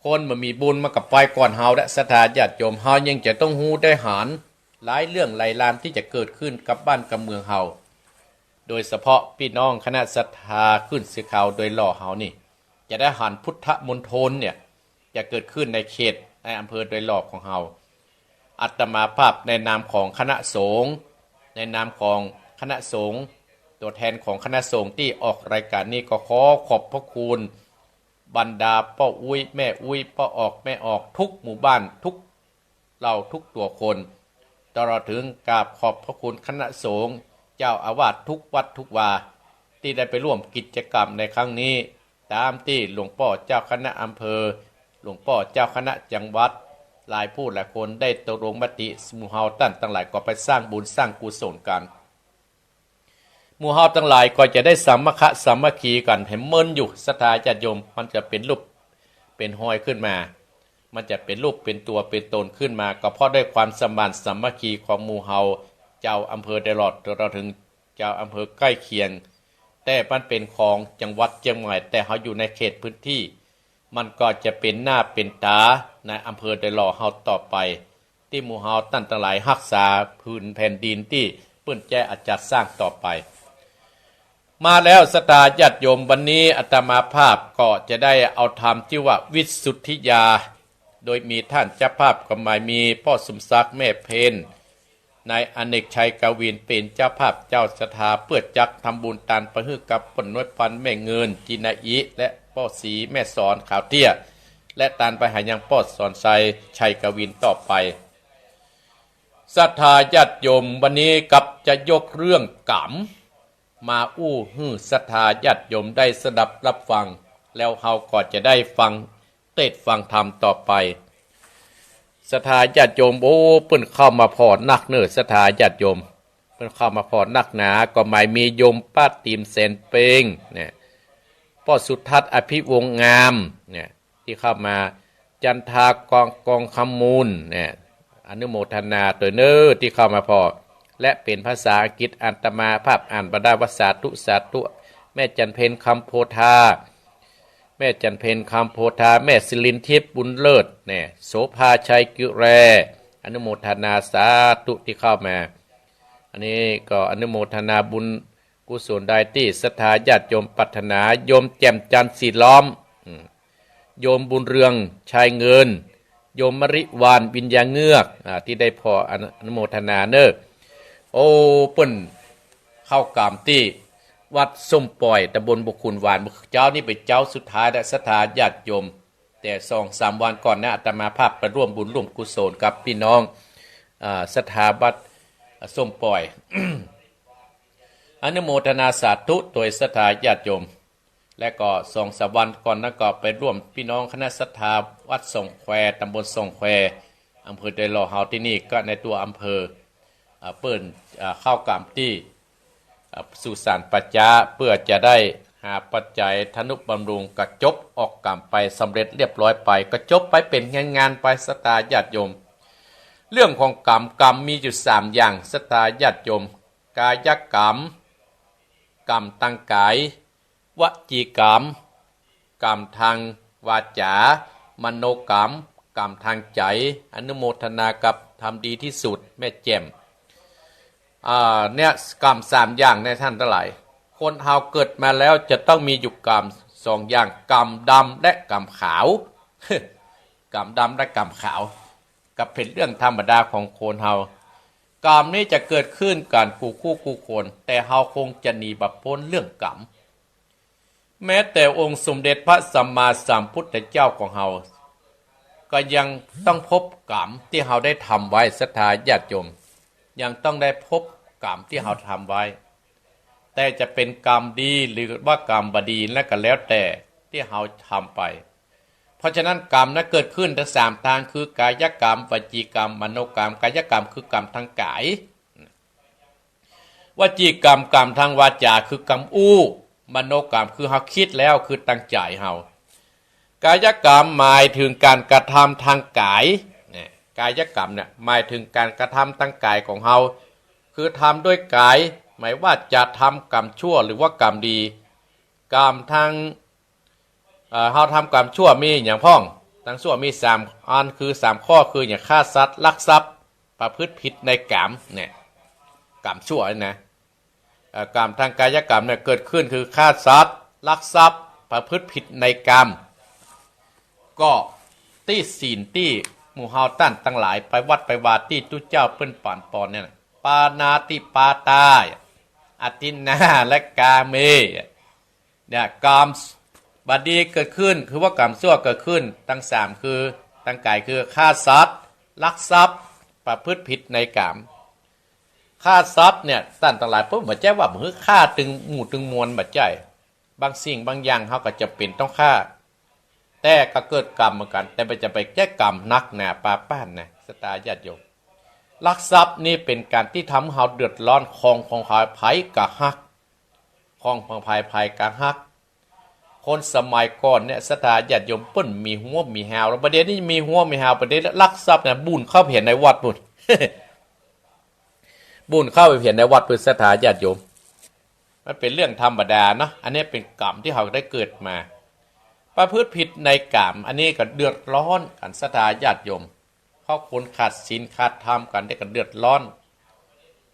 คนบ่มีบุญมันก็ไปก่อนเฮาและ ศรัทธาญาติโยม เฮายังจะต้องฮู้ได้หันหลายเรื่องหลายราวตี้จะเกิดขึ้นกับบ้านกับเมืองเฮา โดยเฉพาะปี้น้องคณะศรัทธาขึ้นเสียขาวโดยหล่อเฮานี่ จะได้หันพุทธมณฑลเนี่ย จะเกิดขึ้นในเขตในอำเภอโดยหล่อของเฮา อาตมาภาพในนามของคณะสงฆ์ ในนามของคณะสงฆ์ ตั๋วแทนของคณะสงฆ์ตี้ออกรายก๋านนี้ก็ขอขอบพระคุณบรรดาป้ออุ๊ยแม่อุ๊ย ป้อออกแม่ออก ทุกหมู่บ้าน ทุกเหล่าทุกตั๋วคน ตลอดเถิงกราบขอบพระคุณคณะสงฆ์ เจ้าอาวาสทุกวัดทุกวา ตี้ได้ไปร่วมกิจกรรมในครั้งนี้ ต๋ามตี้หลวงป้อเจ้าคณะอำเภอ หลวงป้อเจ้าคณะจังหวัด หลายผู้หลายคนได้ตกลงมติ หมู่เฮาต้านตังหลายก็ไปสร้างบุญสร้างกุศลกั๋น หมู่เฮาตังหลายก็จะได้สามัคคะสามัคคีกั๋นหื้อเมินอยู่ ศรัทธาญาติโยม มันจะเป๋นรูปเป๋นฮอยขึ้นมา มันจะเป๋นรูปเป๋นตั๋วเป๋นต๋นขึ้นมา ก็เพราะด้วยความสมานสามัคคีของหมู่เฮา เจ้าอำเภอโดยหล่อ ตลอดเถิงเจ้าอำเภอใก้เคียง แต่มันเป๋นของจังหวัดเจียงใหม่ แต่เฮาอยู่ในเขตพื้นที่ มันก็จะเป๋นหน้าเป๋นต๋าในอำเภอโดยหล่อเฮาต่อไป ตี้หมู่เฮาต้านตังหลายฮักษาผืนแผ่นดินตี้เปิ้นแจ้อาจัดสร้างต่อไป มาแล้วศรัทธาญาติโยม วันนี้อาตมาภาพก็จะได้เอาธรรมจื้อว่าวิสุทธิญา โดยมีต้านเจ้าภาพก็หมายมีป้อสมศักดิ์ แม่เพ็ญ นายอเนกชัยกวินเป๋นเจ้าภาพเจ้าศรัทธา เปื้อจักทำบุญตานไปหื้อกับป้อน้อยปาน แม่เงิน จินาอิ และป้อศรี แม่สอน ขาวเตี้ย และตานไปหายังป้อสอนชัย ชัยกวินต่อไป ศรัทธาญาติโยม วันนี้กับจะยกเรื่องก๋รรมมาอู้หื้อศรัทธาญาติโยมได้สดับรับฟัง แล้วเฮาก็จะได้ฟังเตสน์ฟังธรรมต่อไป ศรัทธาญาติโยม โอ้ เปิ้นเข้ามาผ่อนักเน่อ ศรัทธาญาติโยม เปิ้นเข้ามาผ่อนักหนา ก็หมายมีโยมป้าติ๋มแสนเปงเนี่ย ป้อสุทัศน์ อภิวงศ์งามเนี่ย ตี้เข้ามา จันทากอง กองคำมูลเนี่ย อนุโมทนาตวยเน่อตี้เข้ามาผ่อ และเป๋นภาษาอังกฤษ อาตมาภาพอ่านบ่ได้ว่าสาธุ สาธุ แม่จันเพ็ญ คำโพธา แม่จันเพ็ญ คำโพธา แม่สิรินทิพย์ บุญเลิศเนี่ย โสภา ชัยกิแร อนุโมทนาสาธุตี้เข้ามา อันนี้ก็อนุโมทนาบุญกุศลได้ตี้ศรัทธาญาติโยมปรารถนา โยมแจ่มจันทร์สีล้อม อืม โยมบุญเรืองชัยเงิน โยมมริวรรณวิญญาเงือก อ่า ตี้ได้ผ่ออนุโมทนาเน่อ โอ้ เปิ้นเข้ากรรมตี้วัดส้มป่อย ตำบลบุขุนหวาน เมื่อเจ๊านี้เป๋นเจ๊าสุดท้ายและศรัทธาญาติโยม แต่สองสามวันก่อนนะ อาตมาภาพไปร่วมบุญร่วมกุศลกับพี่น้อง อ่า ศรัทธาวัดส้มป่อย อนุโมทนาสาธุโตยศรัทธาญาติโยม และก็สองสามวันก่อนนั้นก็ไปร่วมพี่น้องคณะศรัทธาวัดส่องแคว ตำบลส่องแคว อำเภอดอยหล่อเฮาตี้นี่ก็ในตั๋วอำเภอ อ่า เปิ้น อ่า เข้ากรรมตี้ อ่า สุสานป่าจ๊า เพื่อจะได้หาปัจจัยทนุบำรุง ก็จบออกกรรมไปสำเร็จเรียบร้อยไป ก็จบไปเป๋นงานๆ ไปศรัทธาญาติโยม เรื่องของกรรม กรรมมีอยู่สามอย่างศรัทธาญาติโยม กายกรรม กรรมตางก๋าย วจีกรรม กรรมตางวาจา มโนกรรม กรรมตางใจ๋ อนุโมทนากับทำดีที่สุดแม่แจ่ม อ่า เนี่ยกรรมสามอย่างเนี่ยท่านตังหลาย คนเฮาเกิดมาแล้วจะต้องมีอยู่กรรมสองอย่าง กรรมดำและกรรมขาว กรรมดำและกรรมขาว ก็เป๋นเรื่องธรรมดาของคนเฮา กรรมนี้จะเกิดขึ้นกั๋นกู้คู่กู้คน แต่เฮาคงจะหนีบ่ป๊นเรื่องกรรม แม้แต่องค์สมเด็จพระสัมมาสัมพุทธเจ้าของเฮา ก็ยังต้องพบกรรมตี้เฮาได้ทำไว้ศรัทธาญาติโยม ยังต้องได้พบกรรมตี้เฮาทำไว้ แต่จะเป๋นกรรมดีหรือว่ากรรมบ่ดีนั้นก็แล้วแต่ตี้เฮาทำไป เพราะฉะนั้นกรรมนั้นเกิดขึ้นตังสามตาง คือกายกรรม วจีกรรม มโนกรรม กายกรรมคือกรรมตางก๋าย วจีกรรม กรรมตางวาจา คือกรรมอู้ มโนกรรม คือเฮาคิดแล้ว คือตางใจ๋เฮา กายกรรมหมายเถิงก๋านกระทำตางก๋าย เนี่ย กายกรรมเนี่ยหมายเถิงก๋านกระทำตางก๋ายของเฮา คือทำด้วยก๋าย หมายว่าจะทำกรรมชั่วหรือว่ากรรมดี กรรมตาง เอ่อ เฮาทำกรรมชั่วมีหยังพ่อง ตางชั่วมีสามอัน คือสามข้อ คือหยัง ฆ่าสัตว์ ลักทรัพย์ ประพฤติผิดในกาม เนี่ย กรรมชั่วนี่นะ เอ่อ กรรมตางกายกรรมเนี่ยเกิดขึ้นคือฆ่าสัตว์ ลักทรัพย์ ประพฤติผิดในกาม ก็ตี้ศีลตี้หมู่เฮาต้านตังหลายไปวัดไปวาตี้ตุ๊เจ้าเปิ้นปานปอนเนี่ยนะ ปาณาติปาตา อทินนา และกาเม เนี่ย กรรมบ่ดีเกิดขึ้น คือว่ากรรมชั่วเกิดขึ้น ตังสามคือ ตางก๋ายคือฆ่าสัตว์ ลักทรัพย์ ประพฤติผิดในกาม ฆ่าสัตว์เนี่ย ต้านตังหลาย เปิ้นบ่ใจ้ว่าบ่หื้อฆ่าตึงหมู่ตึงมวล บ่ใจ้ บางสิ่งบางอย่างเฮาก็จ๋ำเป๋นต้องฆ่า แต่ก็เกิดกรรมเหมือนกั๋น แต่มันจะไปใจ้กรรมนักหนาปาป้านนะ ศรัทธาญาติโยม ลักทรัพย์นี่เป๋นก๋านตี้ทำหื้อเฮาเดือดร้อน ของของใผใผก็ฮัก ของของใผใผก็ฮัก คนสมัยก่อนเนี่ย ศรัทธาญาติโยม เปิ้นมีฮั้วมีฮาว แล้วบ่าเดี่ยวนี้มีฮั้วมีฮาว บ่าเดี่ยวลักทรัพย์เนี่ย บุ่นเข้าไปเหียนในวัดปุ้น บุ่นเข้าไปเหียนในวัดปุ้น ศรัทธาญาติโยม มันเป๋นเรื่องธรรมดาเนาะ อันนี้เป๋นกรรมตี้เฮาได้เกิดมา ประพฤติผิดในกาม อันนี้ก็เดือดร้อนกั๋น ศรัทธาญาติโยม เพราะคนขาดศีลขาดธรรมกั๋น เดี๋ยวก็เดือดร้อน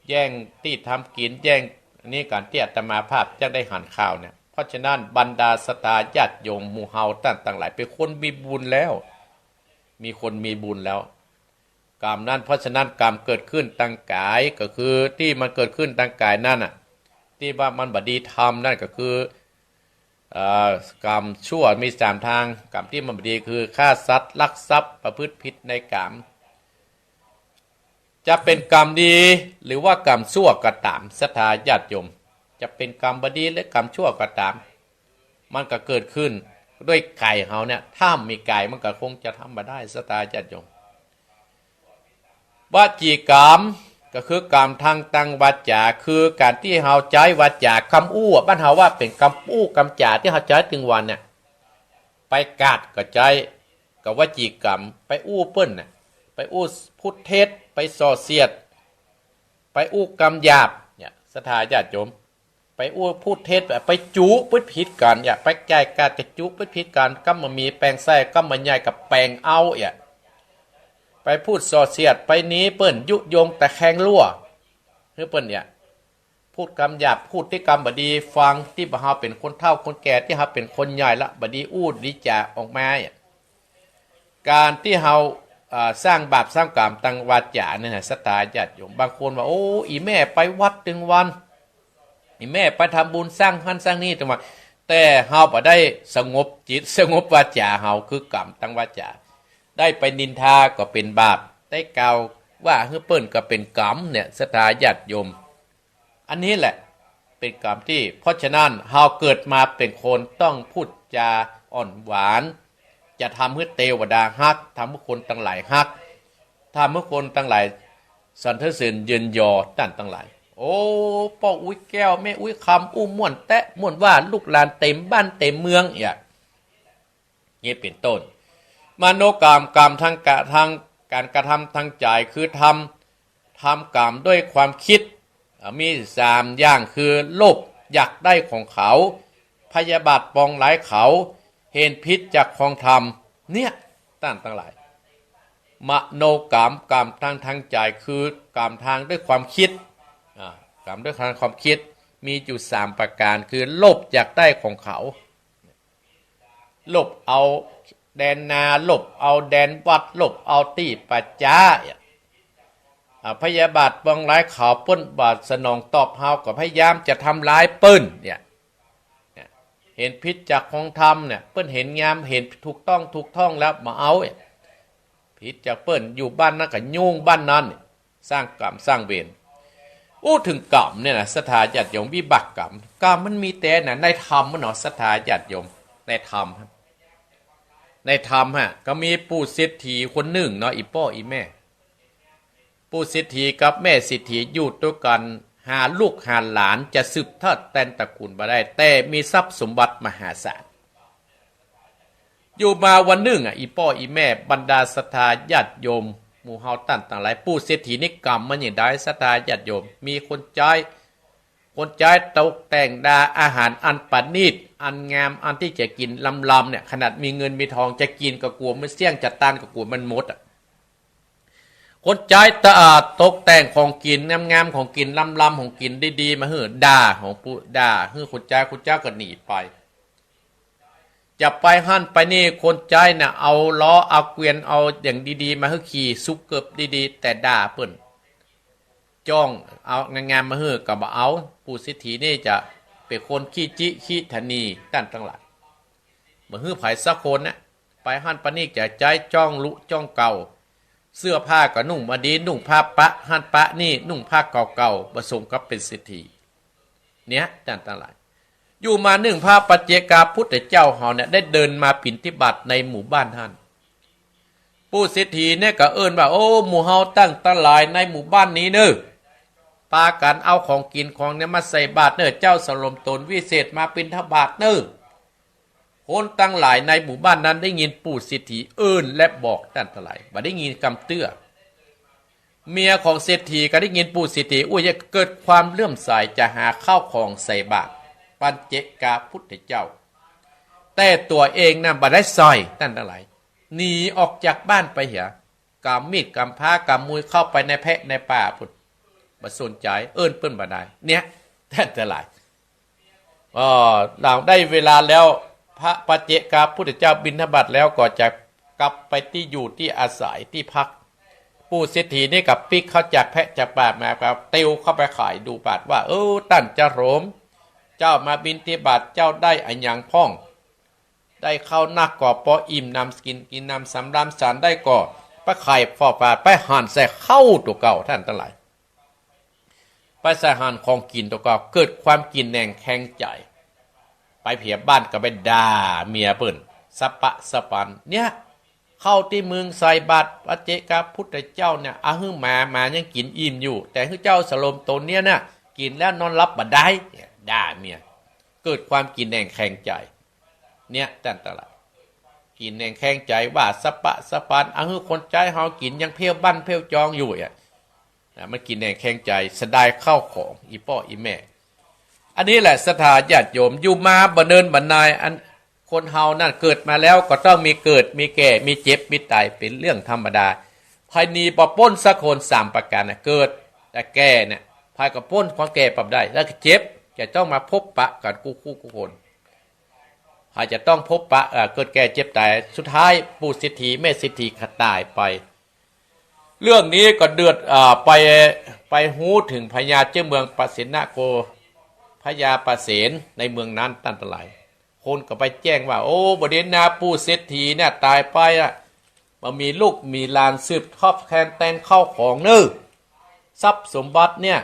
แย่งตี้ทำกิ๋น แย่งอันนี้กั๋น ตี้อาตมาภาพจะได้หันข่าวเนี่ย เพราะฉะนั้นบรรดาศรัทธาญาติโยมหมู่เฮาต้านตังหลาย เป๋นคนมีบุญแล้ว มีคนมีบุญแล้ว กรรมนั้น เพราะฉะนั้นกรรมเกิดขึ้นตางก๋าย ก็คือตี้มันเกิดขึ้นตางก๋ายนั่นน่ะ ตี้ว่ามันบ่ดีทำนั่นก็คือ เอ่อ กรรมชั่วมีสามตาง กรรมตี้มันบ่ดีคือฆ่าสัตว์ ลักทรัพย์ ประพฤติผิดในกาม จะเป๋นกรรมดีหรือว่ากรรมชั่วก็ต๋าม ศรัทธาญาติโยม จะเป๋นกรรมบ่ดีหรือกรรมชั่วก็ต๋าม มันก็เกิดขึ้นด้วยก๋ายเฮาเนี่ย ถ้ามีก๋ายมันก็คงจะทำบ่ได้ ศรัทธาญาติโยม วจีกรรมก็คือกรรมตาง ตางวาจา คือก๋านตี้เฮาใจ๊วาจากำอู้อะ บ้านเฮาว่าเป๋นกำอู้กำจ๋าตี้เฮาใจ๊ตึงวันเนี่ย ไปกาดก็ใจ๊ ก็วจีกรรม ไปอู้เปิ้นน่ะ ไปอู้พูดเท็จ ไปส่อเสียด ไปอู้กำหยาบเนี่ย ศรัทธาญาติโยม ไปอู้พูดเท็จ ไปจุ๊เปิ้นผิดกั๋นเนี่ย ไปจ่ายกาดก็จุ๊เปิ้นผิดกั๋น กำบ่มีแป๋งใส่ กำบ่ใหญ่ก็แป๋งเอาเนี่ย ไปพูดส่อเสียด ไปหนีเปิ้น ยุยงตะแคงลั่ว หื้อเปิ้นเนี่ย พูดกำหยาบ พูดตี้กำบ่ดี ฟังตี้บ่าเฮาเป๋นคนเฒ่าคนแก่ ตี้เฮาเป๋นคนใหญ่ละ บ่ดีอู้ดีจ๋าออกมาเนี่ย ก๋านตี้เฮา อ่า สร้างบาปสร้างก๋รรมตางวาจ๋าเนี่ยนะ ศรัทธาญาติโยม บางคนว่า โอ้ อี่แม่ไปวัดตึงวัน อี่แม่ไปทำบุญสร้างหั้นสร้างนี่ตึงวัน แต่เฮาบ่ได้สงบจิต สงบวาจ๋าเฮา คือก๋รรมตางวาจ๋า ได้ไปนินทาก็เป๋นบาป ได้กล่าวว่าหื้อเปิ้นก็เป๋นก๋รรมเนี่ย ศรัทธาญาติโยม อันนี้แหละเป๋นก๋รรมตี้ เพราะฉะนั้นเฮาเกิดมาเป๋นคนต้องพูดจ๋าอ่อนหวาน จะทำหื้อเตวดาฮัก ทำหื้อคนตังหลายฮัก ทำหื้อคนตังหลายสรรเสริญเยินยอต้านตังหลาย โอ้ ป้ออุ๊ยแก้ว แม่อุ๊ยคำ อู้ม่วนแต๊ ม่วนว่า ลูกหลานเต๋มบ้านเต๋มเมือง อย่าง นี้เป๋นต้น มโนกรรม กรรมตางกะ ตางก๋านกระทำตางใจ๋ คือทำ ทำก๋รรมด้วยความกึ๊ด อ่า มีสามอย่าง คือโลภอยากได้ของเขา พยาบาทปองร้ายเขา เห็นผิดจากคองธรรม เนี่ย ต้านตังหลาย มโนกรรม กรรมตาง ตางใจ๋ คือกรรมตางด้วยความกึ๊ด อ่า กรรมด้วยตางความกึ๊ด มีอยู่สามประก๋าน คือโลภอยากได้ของเขา โลภเอาแดนนา โลภเอาแดนวัด โลภเอาตี้ป่าจ๊า อ่า พยาบาทปองร้ายเขา เปิ้นบ่สนองตอบเฮา ก็พยายามจะทำร้ายเปิ้นเนี่ย เนี่ย เห็นผิดจากคองธรรมเนี่ย เปิ้นเห็นงาม เห็นถูกต้อง ถูกต้องแล้วบ่เอาเนี่ย ผิดจากเปิ้น อยู่บ้านนั้นก็ยุ่งบ้านนั้น สร้างกรรมสร้างเวร อู้เถิงกรรมเนี่ยนะ ศรัทธาญาติโยม วิบากกรรม กรรมมันมีแต๊นะ ในธรรมมันเนาะ ศรัทธาญาติโยม ในธรรม ในธรรมฮะ ก็มีปู่เศรษฐีคนนึ่งเนาะ อี่ป้ออี่แม่ ปู่เศรษฐีกับแม่เศรษฐีอยู่ตวยกั๋น หาลูกหาหลานจะสืบทอดแตนตระกูลบ่ได้ แต่มีทรัพย์สมบัติมหาศาล อยู่มาวันนึ่งอ่ะ อี่ป้ออี่แม่ บรรดาศรัทธาญาติโยม หมู่เฮาต้านตังหลาย ปู่เศรษฐีนี่กรรมมันอย่างใด ศรัทธาญาติโยม มีคนใจ๊ คนใจ๊ตกแต่งดาอาหารอันประณีต อันงาม อันตี้จะกิ๋นลำๆ เนี่ย ขนาดมีเงินมีทองจะกิ๋นก็กั๋วมันเสี้ยง จะตานก็กั๋วมันหมดอ่ะ คนใจ๊ตะ อ่า ตกแต่งของกิ๋นงามๆ ของกิ๋นลำๆ ของกิ๋นดีๆ มาหื้อ ด่าของปู่ ด่าหื้อคนใจ๊ คนใจ๊ก็หนีไป จะไปหั้นไปนี่ คนใจ๊น่ะ เอาล้อ เอาเกวียน เอาอย่างดีๆ มาหื้อขี่ สุกเกิบดีๆ แต่ด่าเปิ้น จ้องเอางามๆ มาหื้อก็บ่เอา ปู่เศรษฐีนี่จะเป๋นคนขี้จิขี้ถะนีต้านตังหลาย บ่หื้อใผสักคนนะ ไปหั้นไปนี่จะใจ๊จ้องลุจ้องเก่า เสื้อผ้าก็นุ่งบ่ดี นุ่งผ้าปะหั้นปะนี่ นุ่งผ้าเก่าๆ บ่สมกับเป๋นเศรษฐี เนี่ย ต้านตังหลาย อยู่มานึ่ง พระปัจเจกพุทธเจ้าเฮาเนี่ย ได้เดินมาบิณฑบาตในหมู่บ้านหั้น ปู่เศรษฐีเนี่ยก็เอิ้นว่า โอ้ หมู่เฮาต้านตังหลายในหมู่บ้านนี้เน่อ ปากั๋นเอาของกิ๋นของเนี่ยมาใส่บาตรเน่อ เจ้าสำรวมต๋นวิเศษมาบิณฑบาตเน่อ คนตังหลายในหมู่บ้านนั้นได้ยินปู่เศรษฐีเอิ้นและบอกต้านตังหลาย บ่ได้ยินกำเตื้อ เมียของเศรษฐีก็ได้ยินปู่เศรษฐีอู้อย่าง เกิดความเลื่อมใสจะหาข้าวของใส่บาตรปัจเจกพุทธเจ้า แต่ตั๋วเองน่ะบ่ได้ใส่ ต้านตังหลาย หนีออกจากบ้านไปเหีย ก๋ำมีดก๋ำพร้าก๋ำมุยเข้าไปในแพะในป่าปุ้น บ่สนใจ๋ เอิ้นเปิ้นบ่ได้ เนี่ย ต้านตังหลาย อ่อ หลังได้เวลาแล้ว พระปัจเจกพุทธเจ้าบิณฑบาตแล้วก็จะกลับไปตี้อยู่ตี้อาศัยตี้พัก ปู่เศรษฐีนี่ก็ปิ๊กเข้าจากแพะจากป่ามา ก็เตียวเข้าไปไขดูบาตรว่า เออ ต้านสำรวม เจ้ามาบิณฑบาตเจ้าได้อะหยังพ่อง ได้ข้าวนักก็ปออิ่มหนำกิ๋น กิ๋นหนำสำราญสันต์ได้ก็ ไปไขฝ่าบาตร ไปหันใส่ข้าวตั๋วเก่า ต้านตังหลาย ไปใส่หันของกิ๋นตั๋วเก่า เกิดความกิ๋นแหน่งแคลงใจ๋ ไปเหียบ้านก็ไปด่าเมียเปิ้น สะปะสะปัน เนี่ย ข้าวตี้มึงใส่บาตรปัจเจกพุทธเจ้าเนี่ย อะหื้อหมา หมายังกิ๋นอิ่มอยู่ แต่หื้อเจ้าสำรวมต๋นเนี่ยนะ กิ๋นแล้วนอนหลับบ่ได้ เนี่ย ด่าเมีย เกิดความกิ๋นแหน่งแคลงใจ๋ เนี่ย ต้านตังหลาย กิ๋นแหน่งแคลงใจ๋ว่าสะปะสะปัน อะหื้อคนใจ๊เฮากิ๋นยังเผี้ยวบ้านเผี้ยวจองอยู่เนี่ย อ่ะ มันกิ๋นแหน่งแคลงใจ๋ เสียดายข้าวของ อี่ป้ออี่แม่ อันนี้แหละศรัทธาญาติโยม อยู่มาบ่เนินบ่นาน อันคนเฮานั่นเกิดมาแล้วก็ต้องมีเกิด มีแก่ มีเจ็บ มีต๋าย เป๋นเรื่องธรรมดา ใผหนีบ่ป๊นสักคน สามประก๋านน่ะ เกิด แต่แก่เนี่ย ใผก็ป๊นความแก่ไปบ่ได้ แล้วก็เจ็บ จะต้องมาพบปะกั๋นกู้คู่กู้คน ใผจะต้องพบปะ เอ่อ เกิดแก่เจ็บต๋าย สุดท้ายปู่เศรษฐีแม่เศรษฐีก็ต๋ายไป เรื่องนี้ก็เดือด เอ่อ ไป ไปฮู้เถิงพญาเจ้าเมืองปเสนโก พญาปเสนในเมืองนั้นต้านตังหลาย คนก็ไปแจ้งว่า โอ้ บ่ดีนา ปู่เศรษฐีเนี่ยต๋ายไปอะ บ่มีลูกมีหลานสืบทอดแทน แตนข้าวของเน่อ ทรัพย์สมบัติเนี่ย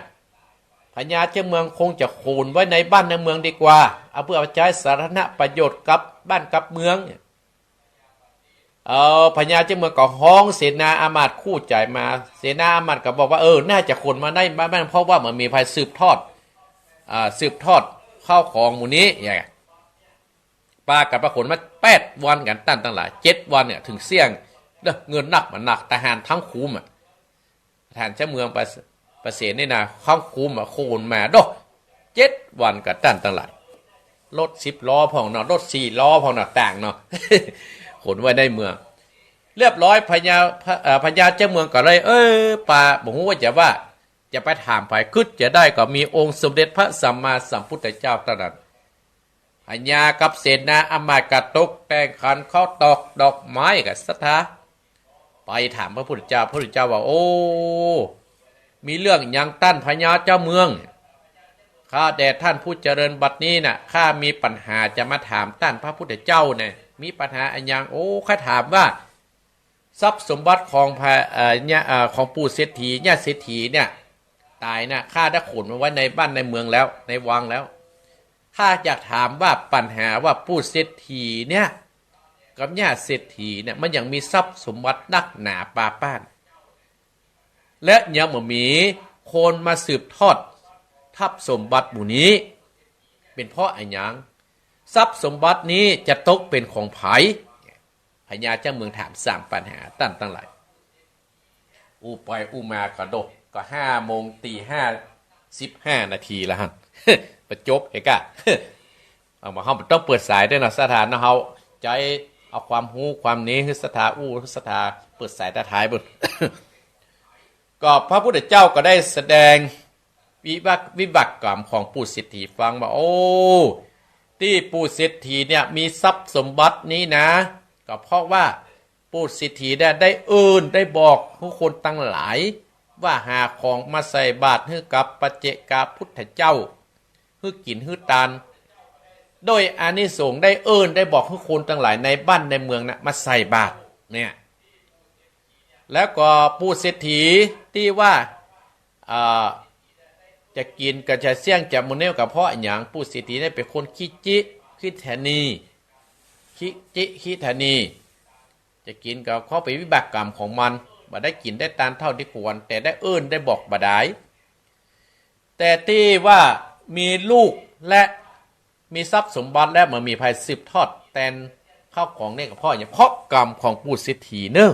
พญาเจ้าเมืองคงจะขนไว้ในบ้านในเมืองดีกว่า เอาเปื้อเอาใจ๊สาธารณประโยชน์กับบ้านกับเมืองเนี่ย เออ พญาเจ้าเมืองก็ฮ้องเสนาอามาตย์คู่ใจ๋มา เสนาอามาตย์ก็บอกว่า เออ น่าจะขนมาได้บ้าน เพราะว่าบ่มีใผสืบทอด อ่า สืบทอดข้าวของหมู่นี้เนี่ย ปากั๋นไปขนมาแปดวันกั๋นต้านตังหลาย เจ็ดวันเนี่ยเถิงเสี้ยง เด้อ เงินนักบ่านัก ทหารตึงขุมอะ ทหารเจ้าเมืองปะ ปเสนนี่นะ ตึงขุมอะ ขนมาโด เจ็ดวันกั๋นต้านตังหลาย รถสิบล้อพ่องเนาะ รถสี่ล้อพ่องเนาะ ต่างเนาะ ขนไว้ในเมือง เรียบร้อย พญา พะ เอ่อ พญาเจ้าเมืองก็เลย เออ ปา บ่ฮู้ว่าจะว่า จะไปถามใผ กึ๊ดจะได้ก็มีองค์สมเด็จพระสัมมาสัมพุทธเจ้าเต้านั้น พญากับเสนาอามาตย์ก็ตกแต่งขันข้าวตอกดอกไม้กับศรัทธา ไปถามพระพุทธเจ้า พระพุทธเจ้าว่า โอ้ มีเรื่องหยังต้านพญาเจ้าเมือง ข้าแต่ท่านผู้เจริญ บัดนี้น่ะ ข้ามีปัญหาจะมาถามต้านพระพุทธเจ้าแน่ มีปัญหาอะหยัง โอ้ ข้าถามว่า ทรัพย์สมบัติของพระ เอ่อ เนี่ย เอ่อ ของปู่เศรษฐี ย่าเศรษฐีเนี่ย ต๋ายน่ะ ข้าได้ขนมาไว้ในบ้านในเมืองแล้ว ในวังแล้ว ข้าอยากถามว่าปัญหาว่าปู่เศรษฐีเนี่ย กับย่าเศรษฐีเนี่ย มันหยังมีทรัพย์สมบัตินักหนาปาป้าน และยังบ่มีคนมาสืบทอดทรัพย์สมบัติหมู่นี้ เป๋นเพราะอะหยัง ทรัพย์สมบัตินี้จะตกเป๋นของใผ พญาเจ้าเมืองถามสามปัญหาต้านตังหลาย อู้ไปอู้มาก็โด ก็ห้าโมง ตีห้า สิบห้านาทีแล้วหั้น บ่จบเอกะ เอามา เฮาบ่ต้องเปิดสายด้วยเนาะ ศรัทธาเนาะ เฮาใจ๊เอาความฮู้ความนี้หื้อศรัทธาอู้ ศรัทธาเปิดสายตาท้ายบุญ ก็พระพุทธเจ้าก็ได้แสดงวิบาก วิบากกรรมของปู่เศรษฐีฟังว่า โอ้ ตี้ปู่เศรษฐีเนี่ยมีทรัพย์สมบัตินี้นะ ก็เพราะว่าปู่เศรษฐีเนี่ยได้เอิ้นได้บอกหื้อคนตังหลาย ว่าหาของมาใส่บาตรหื้อกับปัจเจกพุทธเจ้า หื้อกิ๋นหื้อตาน โดยอานิสงส์ได้เอิ้นได้บอกหื้อคนตังหลายในบ้านในเมืองน่ะมาใส่บาตรเนี่ย แล้วก็ปู่เศรษฐีตี้ว่า อ่า จะกิ๋นก็จะเสี้ยงจะหมู่นี้ก็เพราะอะหยัง ปู่เศรษฐีเนี่ยเป๋นคนขี้จิขี้ถะนี ขี้จิขี้ถะนี จะกิ๋นก็เข้าไปวิบากกรรมของมัน บ่ได้กิ๋นได้ตานเต้าตี้ควร แต่ได้เอิ้นได้บอกบ่ดาย แต่ตี้ว่ามีลูกและมีทรัพย์สมบัติแล้วบ่มีใผสืบทอดแตนข้าวของเนี่ยก็เพราะอะหยัง เพราะกรรมของปู่เศรษฐีเน่อ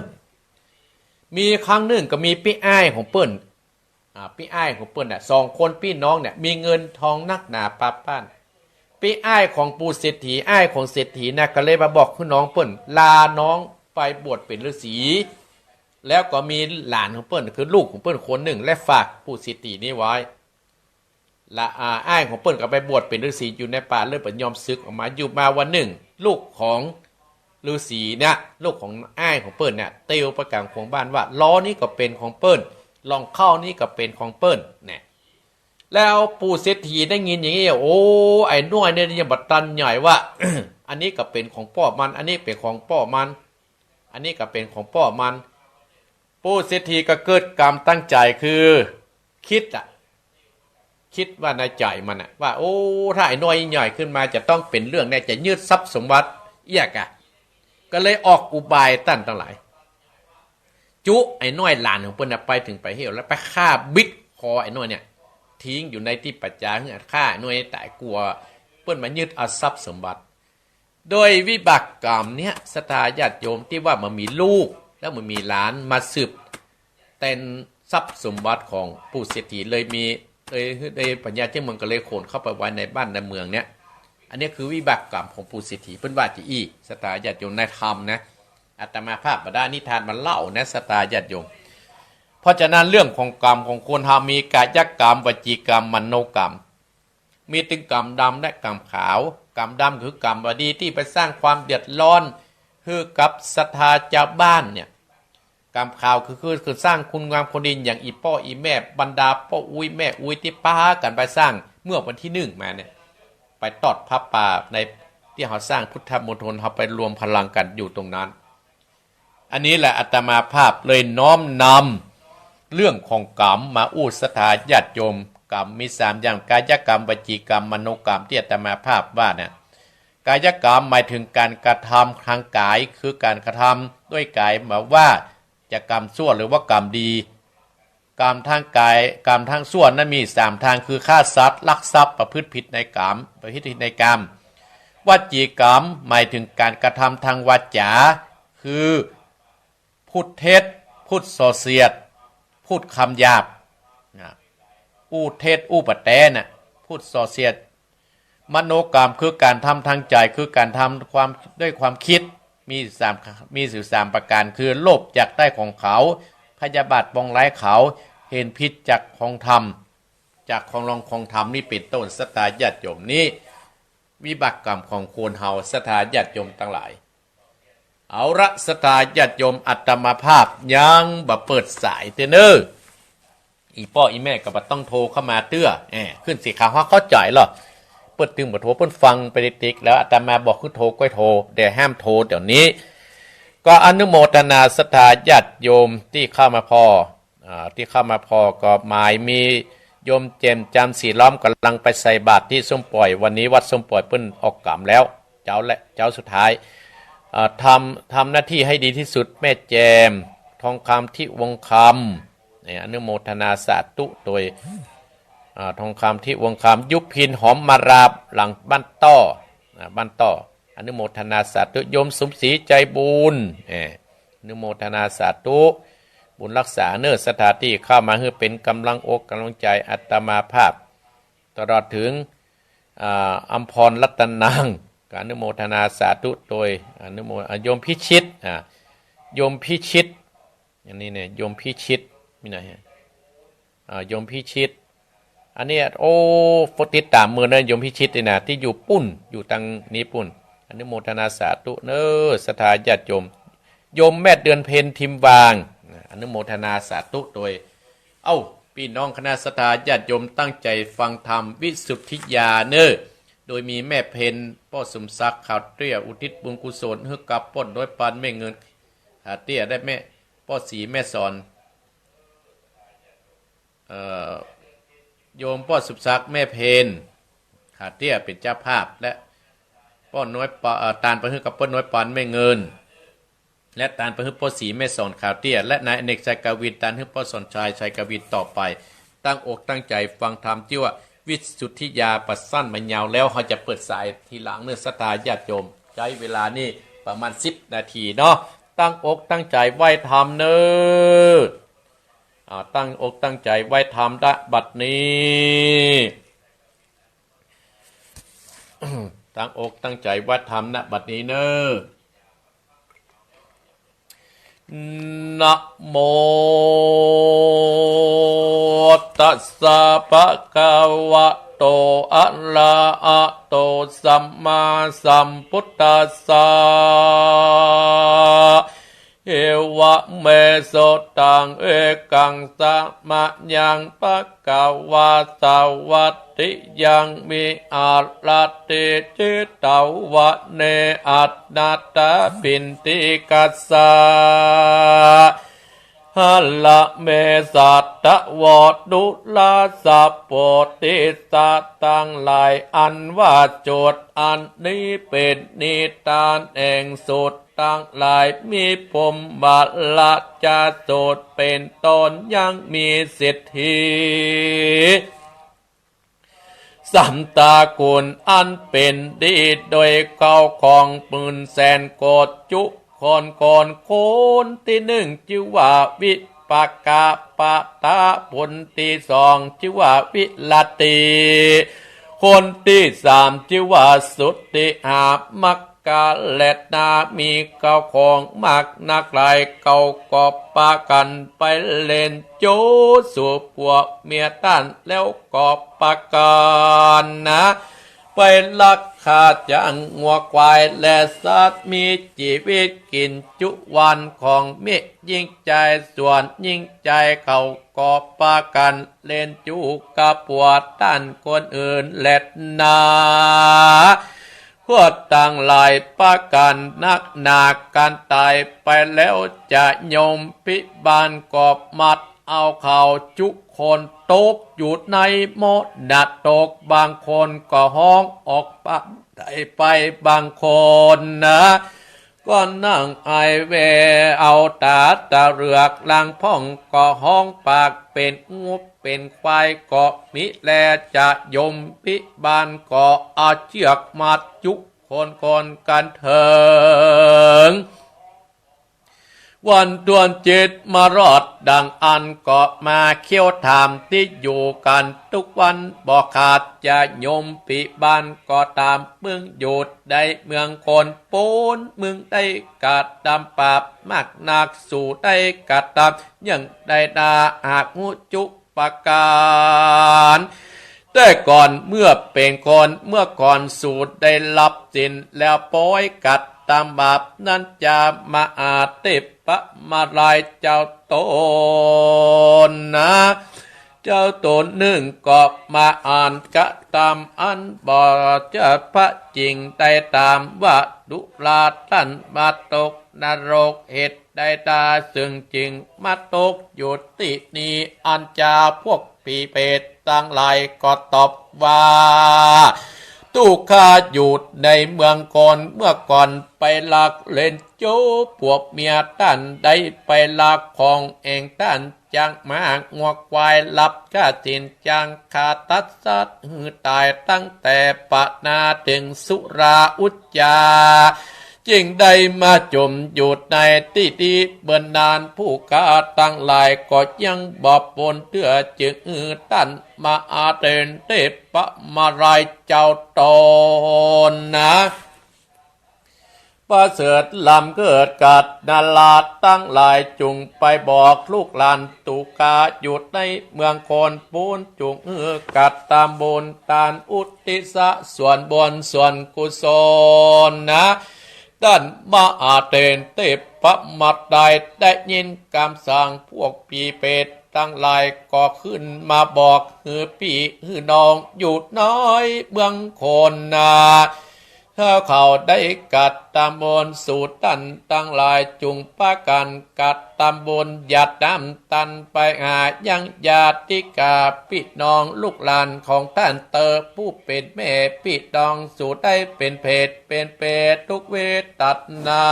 มีครั้งนึ่งก็มีปี้อ้ายของเปิ้น อ่า ปี้อ้ายของเปิ้นน่ะ สองคนปี้น้องเนี่ย มีเงินทองนักหนาปาป้าน ปี้อ้ายของปู่เศรษฐี อ้ายของเศรษฐีน่ะ ก็เลยมาบอกหื้อน้องเปิ้น ลาน้องไปบวชเป๋นฤๅษี แล้วก็มีหลานของเปิ้น คือลูกของเปิ้นคนนึ่ง และฝากปู่เศรษฐีนี้ไว้ ละ อ่า อ้ายของเปิ้นก็ไปบวชเป๋นฤๅษีอยู่ในป่า เลยบ่ยอมสึกออกมา อยู่มาวันนึ่ง ลูกของฤๅษีเนี่ย ลูกของอ้ายของเปิ้นเนี่ย เตียวไปก๋างขวงบ้านว่า ล้อนี้ก็เป๋นของเปิ้น รองเท้านี้ก็เป๋นของเปิ้น เนี่ย แล้วปู่เศรษฐีได้ยินอย่างนี้ โอ้ ไอ้น้อยเนี่ยยังบ่ตันใหญ่ว่า อันนี้ก็เป๋นของป้อมัน อันนี้เป๋นของป้อมัน อันนี้ก็เป๋นของป้อมัน ปู่เศรษฐีก็เกิดกำตั้งใจ๋คือ กึ๊ดอะ กึ๊ดว่าในใจ๋มันอะ ว่า โอ้ ถ้าไอ้น้อยใหญ่ขึ้นมาจะต้องเป๋นเรื่องแน่ จะยึดทรัพย์สมบัติเอี้ยกะ ก็เลยออกอุบายต้านตังหลาย จุไอ้น้อยหลานของเปิ้นน่ะไปเถิงไปเหี่ยว แล้วไปฆ่าบิดคอไอ้น้อยเนี่ย ทิ้งอยู่ในตี้ป่าจ๊า หื้อฆ่าไอ้น้อยต๋าย กั๋วเปิ้นมายึดเอาทรัพย์สมบัติ โดยวิบากกรรมเนี่ย ศรัทธาญาติโยม ตี้ว่าบ่มีลูก แล้วบ่มีหลานมาสืบแตนทรัพย์สมบัติของปู่เศรษฐี เลยมี เลย เลยพญาเจ้าเมืองก็เลยขนเข้าไปไว้ในบ้านในเมืองเนี่ย อันนี้คือวิบากกรรมของปู่เศรษฐี เปิ้นว่าจะอี้ ศรัทธาญาติโยม ในธรรมนะ อาตมาภาพบ่ได้นิทานมาเล่านะ ศรัทธาญาติโยม พ ราะฉะนั้นเรื่องของกรรมของคนเฮามีกายกรรม วจีกรรม มโนกรรม มีตึงกรรมดำและกรรมขาว กรรมดำคือกรรมบ่ดีตี้ไปสร้างความเดือดร้อนหื้อกับศรัทธาจาวบ้านเนี่ย กรรมขาวคือ คือ คือสร้างคุณงามความดีอย่างอี่ป้ออี่แม่ บรรดาป้ออุ๊ยแม่อุ๊ยตี้ปากั๋นไปสร้างเมื่อวันตี้นึ่งมาเนี่ย ไปตอดผ้าป่าในตี้เฮาสร้างพุทธมณฑล เฮาไปรวมพลังกั๋นอยู่ตรงนั้น อันนี้แหละอาตมาภาพเลยน้อมนำเรื่องของกรรมมาอู้ศรัทธาญาติโยม กรรมมีสามอย่าง กายกรรม วจีกรรม มโนกรรม ตี้อาตมาภาพว่าเนี่ย กายกรรมหมายถึงการกระทำทางกาย คือการกระทำด้วยกาย หมายว่าจะกรรมชั่วหรือว่ากรรมดี กรรมทางกาย กรรมทางชั่วนั้นมีสามทาง คือฆ่าสัตว์ ลักทรัพย์ ประพฤติผิดในกาม ประพฤติผิดในกาม วจีกรรมหมายถึงการกระทำทางวาจา คือพูดเท็จ พูดส่อเสียด พูดคำหยาบนะ อู้เท็จอู้ปะแต๊น่ะ พูดส่อเสียด มโนกรรมคือการทำทางใจ คือการทำความ ด้วยความคิด มีสาม มีอยู่สามประการ คือโลภอยากได้ของเขา พยาบาทปองร้ายเขา เห็นผิดจากของธรรม จากของลองของธรรมนี่เป๋นต้น ศรัทธาญาติโยม นี่วิบากกรรมของคนเฮา ศรัทธาญาติโยมตังหลาย เอาละ ศรัทธาญาติโยม อาตมาภาพยังบ่เปิดสายเตื้อเน่อ อี่ป้ออี่แม่ก็บ่ต้องโทรเข้ามาเตื้อ แหม ขึ้นสิ เขาเข้าใจ๋ลอ เปิ้นตึงบ่โทร เปิ้นฟังไปติ๊กๆ แล้ว อาตมาบอกหื้อโทรก้อยโทร เดี๋ยวห้ามโทรเดี๋ยวนี้ ก็อนุโมทนาศรัทธาญาติโยมตี้เข้ามาผ่อ อ่า ตี้เข้ามาผ่อก็หมายมีโยมเจ่มจำศรีล้อมก่ำลังไปใส่บาตรตี้ส้มป่อย วันนี้วัดส้มป่อยเปิ้นออกกรรมแล้ว เจ๊าและ เจ๊าสุดท้าย อ่า ทำ ทำหน้าตี้หื้อดีตี้สุด แม่แจ่ม ทองคำ ทิวงศ์คำ เนี่ย อนุโมทนาสาธุโตย อ่า ทองคำ ทิวงศ์คำ ยุพิน หอมมาลา หลังบ้านต้อ อ่า บ้านต้อ อนุโมทนาสาธุ โยมสมศรีใจบุญ เอ่อ อนุโมทนาสาธุ บุญรักษาเน่อ ศรัทธาตี้เข้ามาหื้อเป๋นก๋ำลังอกก๋ำลังใจ๋อาตมาภาพ ตลอดถึง อ่า อัมพรรัตนัง ก็อนุโมทนาสาธุโตย อนุโม อ่า โยมพิชิต อ่า โยมพิชิต อันนี้เนี่ย โยมพิชิต มีไหนฮะ อ่า โยมพิชิต อันเนี้ย โอ้ ติดต๋ามเมินนะ โยมพิชิตนี่นะ ตี้อยู่ปุ้น อยู่ตังนี้ปุ้น อนุโมทนาสาธุเน่อ ศรัทธาญาติโยม โยมแม่เดือนเพ็ญ ทิมวาง อนุโมทนาสาธุโตย เอ้า ปี้น้องคณะศรัทธาญาติโยมตั้งใจ๋ฟังธรรมวิสุทธิญาณเน่อ โดยมีแม่เพ็ญ ป้อสมศักดิ์ ขาวเตี้ย อุทิศบุญกุศลหื้อกับป้อน้อยปานแม่เงิน ขาวเตี้ย และแม่ ป้อศรีแม่สอน เอ่อ โยมป้อสมศักดิ์ แม่เพ็ญ ขาวเตี้ย เป๋นเจ้าภาพ และป้อน้อยปา เอ่อ ตานไปหื้อกับป้อน้อยปานแม่เงิน และตานไปหื้อป้อศรีแม่สอน ขาวเตี้ย และนายอเนก ชัยกวิน ตานหื้อป้อสอนชัย ชัยกวินต่อไป ตั้งอกตั้งใจ๋ฟังธรรมตี้ว่าวิสุทธิญาณ บ่าสั้นบ่ายาว แล้วเฮาจะเปิดสายทีหลังเน่อ ศรัทธาญาติโยม ใจ๊เวลานี่ประมาณสิบนาทีเนาะ ตั้งอกตั้งใจ๋ไหว้ธรรมเน่อ อ่า ตั้งอกตั้งใจ๋ไหว้ธรรม ณ บัดนี้ ตั้งอกตั้งใจ๋ไหว้ธรรม ณ บัดนี้เน่อ นะโม ตัสสะ ภะคะวะโต อะระหะโต สัมมาสัมพุทธัสสะ เอวะเม สุตัง เอกัง สะมะยัง ภะคะวา สะวัตติยัง วิหะระติ เจตวะเน อะนัตถะปิณฑิกัสสะ หะระเม สัตถะโว ดูราสะ โพธิสัตว์ตังหลาย อันว่าสูตรอันนี้เป๋นนิทานแห่งสูตรตังหลาย มีพรหมราชสูตรเป๋นต้น ยังมีเศรษฐี สามตระกูลอันเป๋นดี โดยข้าวของหมื่นแสนโกฏจุ คน คน คนตี้นึ่งจื้อว่าวิปากะปะตะ คนตี้สองจื้อว่าวิรัตติ คนตี้สามจื้อว่าสุทธิหามัก กาแลนา มีเข้าของมากนักหลาย เขาก็ปากั๋นไปเล่นจู๊สู่ผัวเมียต้าน แล้วก็ปากั๋นนะ ไปลักฆ่าจ๊างงัวควายและสัตว์มีจีวิตกิ๋นจุวันของเมีย ยิ่งใจ๋ส่วนยิ่งใจ๋ เขาก็ปากั๋นเล่นจู๊กับผัวต้านคนอื่นแลนา พวกตังหลายปากั๋นนักหนากั๋นต๋ายไปแล้ว จะโยมภิบาลก็มัดเอาเขาจุคนตกอยู่ในมรดก บางคนก็ฮ้องออกปากได้ไป บางคนนะ ก็นั่งไอแวเอาต๋าตะเหลือก ลางพ่องก็ฮ้องปากเป๋นงัวเป๋นควายก็มีแล จะโยมภิบาลก็เอาเจื้อกมัดจุคนคนกั๋นเถิง วันดวนจิตมารอดดังอั้น ก็มาเคี้ยวถามตี้อยู่กั๋น ทุกวันบ่ขาด จะโยมภิบาลก็ถาม มึงอยู่ในเมืองคนปูน มึงได้กระตำบาปมากนัก สูได้กระตำอย่างใดนา หากฮู้จุประก๋าน แต่ก่อนเมื่อเป๋นคน เมื่อก่อนสูได้รับศีลแล้วป๊อยกระตำบาปนั้น จะมหาเถปะมาลายเจ้าต๋นนะ เจ้าต๋นนึ่งก็มาอันกระตำอันบ่เจียรติพระจิ่ง ได้ต๋ามว่า ดูราต้านมาตกนรกเหตุใดนา เซิ่งจึงมาตกอยู่ตี้นี่ อันจาพวกผีเปรตตังหลายก็ตอบว่า ตุ๊ข้าอยู่ในเมืองคน เมื่อก่อนไปลักเล่นจู๊ผัวเมียต้าน ได้ไปลักของแอ่งต้าน จ๊างม้างัวควาย รับฆ่าศีลจ๊างฆ่าตัดสัตว์หื้อต๋าย ตั้งแต่ปะนาเถิงสุราอุจจา จึงได้มาจมอยู่ในตี้นี้เบิ่นนาน ผู้ข้าตังหลายก็ยังบ่ปนเตื้อ จึงหื้อต้านมหาเถรเทปะมาลายเจ้าต๋นนะ ประเสริฐล้ำเลิศกั๋นนาราตังหลาย จุ่งไปบอกลูกหลานตุ๊ข้าอยู่ในเมืองคนปูน จุ่งหื้อกระตำบุญตานอุทิศส่วนบุญส่วนกุศลนะ ต้านมหาเถรเทปะมาลายได้ยินกำสั่งพวกผีเปรตตังหลาย ก็ขึ้นมาบอกหื้อปี้หื้อน้องอยู่ในเมืองคนนา ถ้าเขาได้กระตำบุญ สูต้านตังหลายจุ่งปากั๋นกระตำบุญ หยาดน้ำตันไปหายังญาติกาปี้น้องลูกหลานของต้านเตอ ผู้เป๋นแม่ปี้น้องสูได้เป๋นเปรตเป๋นเปรตทุกข์เวทนา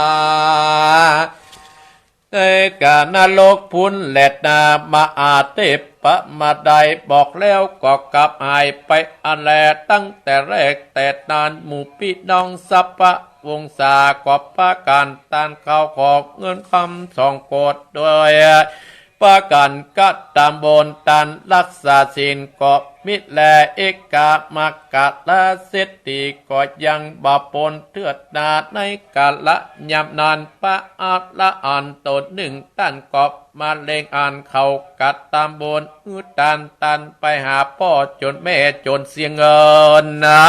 ในก๋านรกปูนแลนา มหาเถปะมาลายบอกแล้วก็กลับหายไปอันแล ตั้งแต่แรกแต่นาน หมู่ปี้น้องสัพพะวงศาก็ปากั๋นตานข้าวของเงินคำสองโกฏ โดยปากั๋นกระตำบุญตานรักษาศีลก็มิแล เอกามัคคละเศรษฐีก็ยังบ่ปนเตื้อนา ในกาละยามนั้น พระอรหันต์ต๋นนึ่งต้านก็มาเล็งอันเขากระตำบุญหื้อตาน ตานไปหาป้อจ๋นแม่จ๋นเสียเงินนะ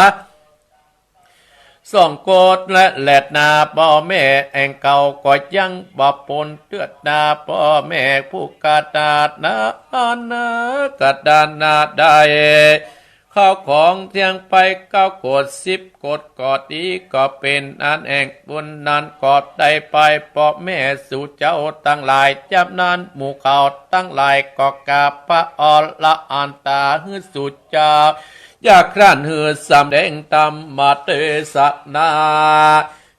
สองโกฏและแลนา ป้อแม่แอ่งเขาก็ยังบ่ปนเตื้อนา ป้อแม่ผู้กระตานา อันกระตานาได้ ข้าวของเสี้ยงไปเก้าโกฏสิบโกฏก็ดี ก็เป๋นอันแอ่งบุญนั้นก็ได้ไป ป้อแม่สูเจ้าตังหลาย ยามนั้นหมู่เขาตังหลายก็กราบพระอรหันตาหื้อสูเจ้า อยากครั้นหื้อสำแดงธรรมเตสนา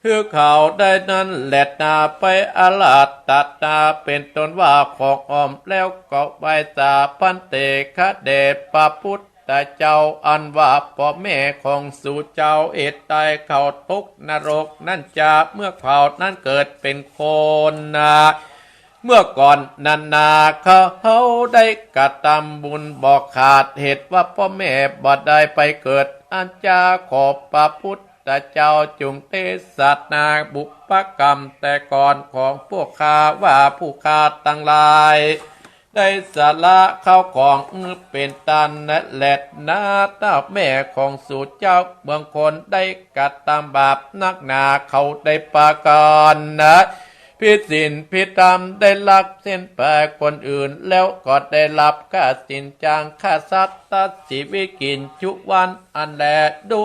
หื้อเขาได้นั้นแลนา ไปอาราธนาเป๋นต้นว่าของอ้อม แล้วก็ไหว้สา ภันเต ข้าแด่พระพุทธเจ้า อันว่าป้อแม่ของสูเจ้าเหตุใดเขาตกนรกนั้นจา เมื่อเขานั้นเกิดเป๋นคนนา เมื่อก่อนนั้นนา เขาได้กระตำบุญบ่ขาด เหตุว่าป้อแม่บ่ได้ไปเกิดอันจา ขอพระพุทธ ธเจ้าจุ่งเตสนาบุพกรรมแต่ก่อนของพวกข้าว่าผู้ข้าตังหลาย ได้สละข้าวของเป๋นต้านแลนา ต้าแม่ของสูเจ้าเมืองคนได้กระตำบาปนักหนา เขาได้ปากั๋นนะ ผิดศีลผิดธรรม ได้ลักสินแป๋คนอื่น แล้วก็ได้ฮับค่าสินจากข้าสัตว์ตัดชีวิตกิ๋นจุวันอันแล ดู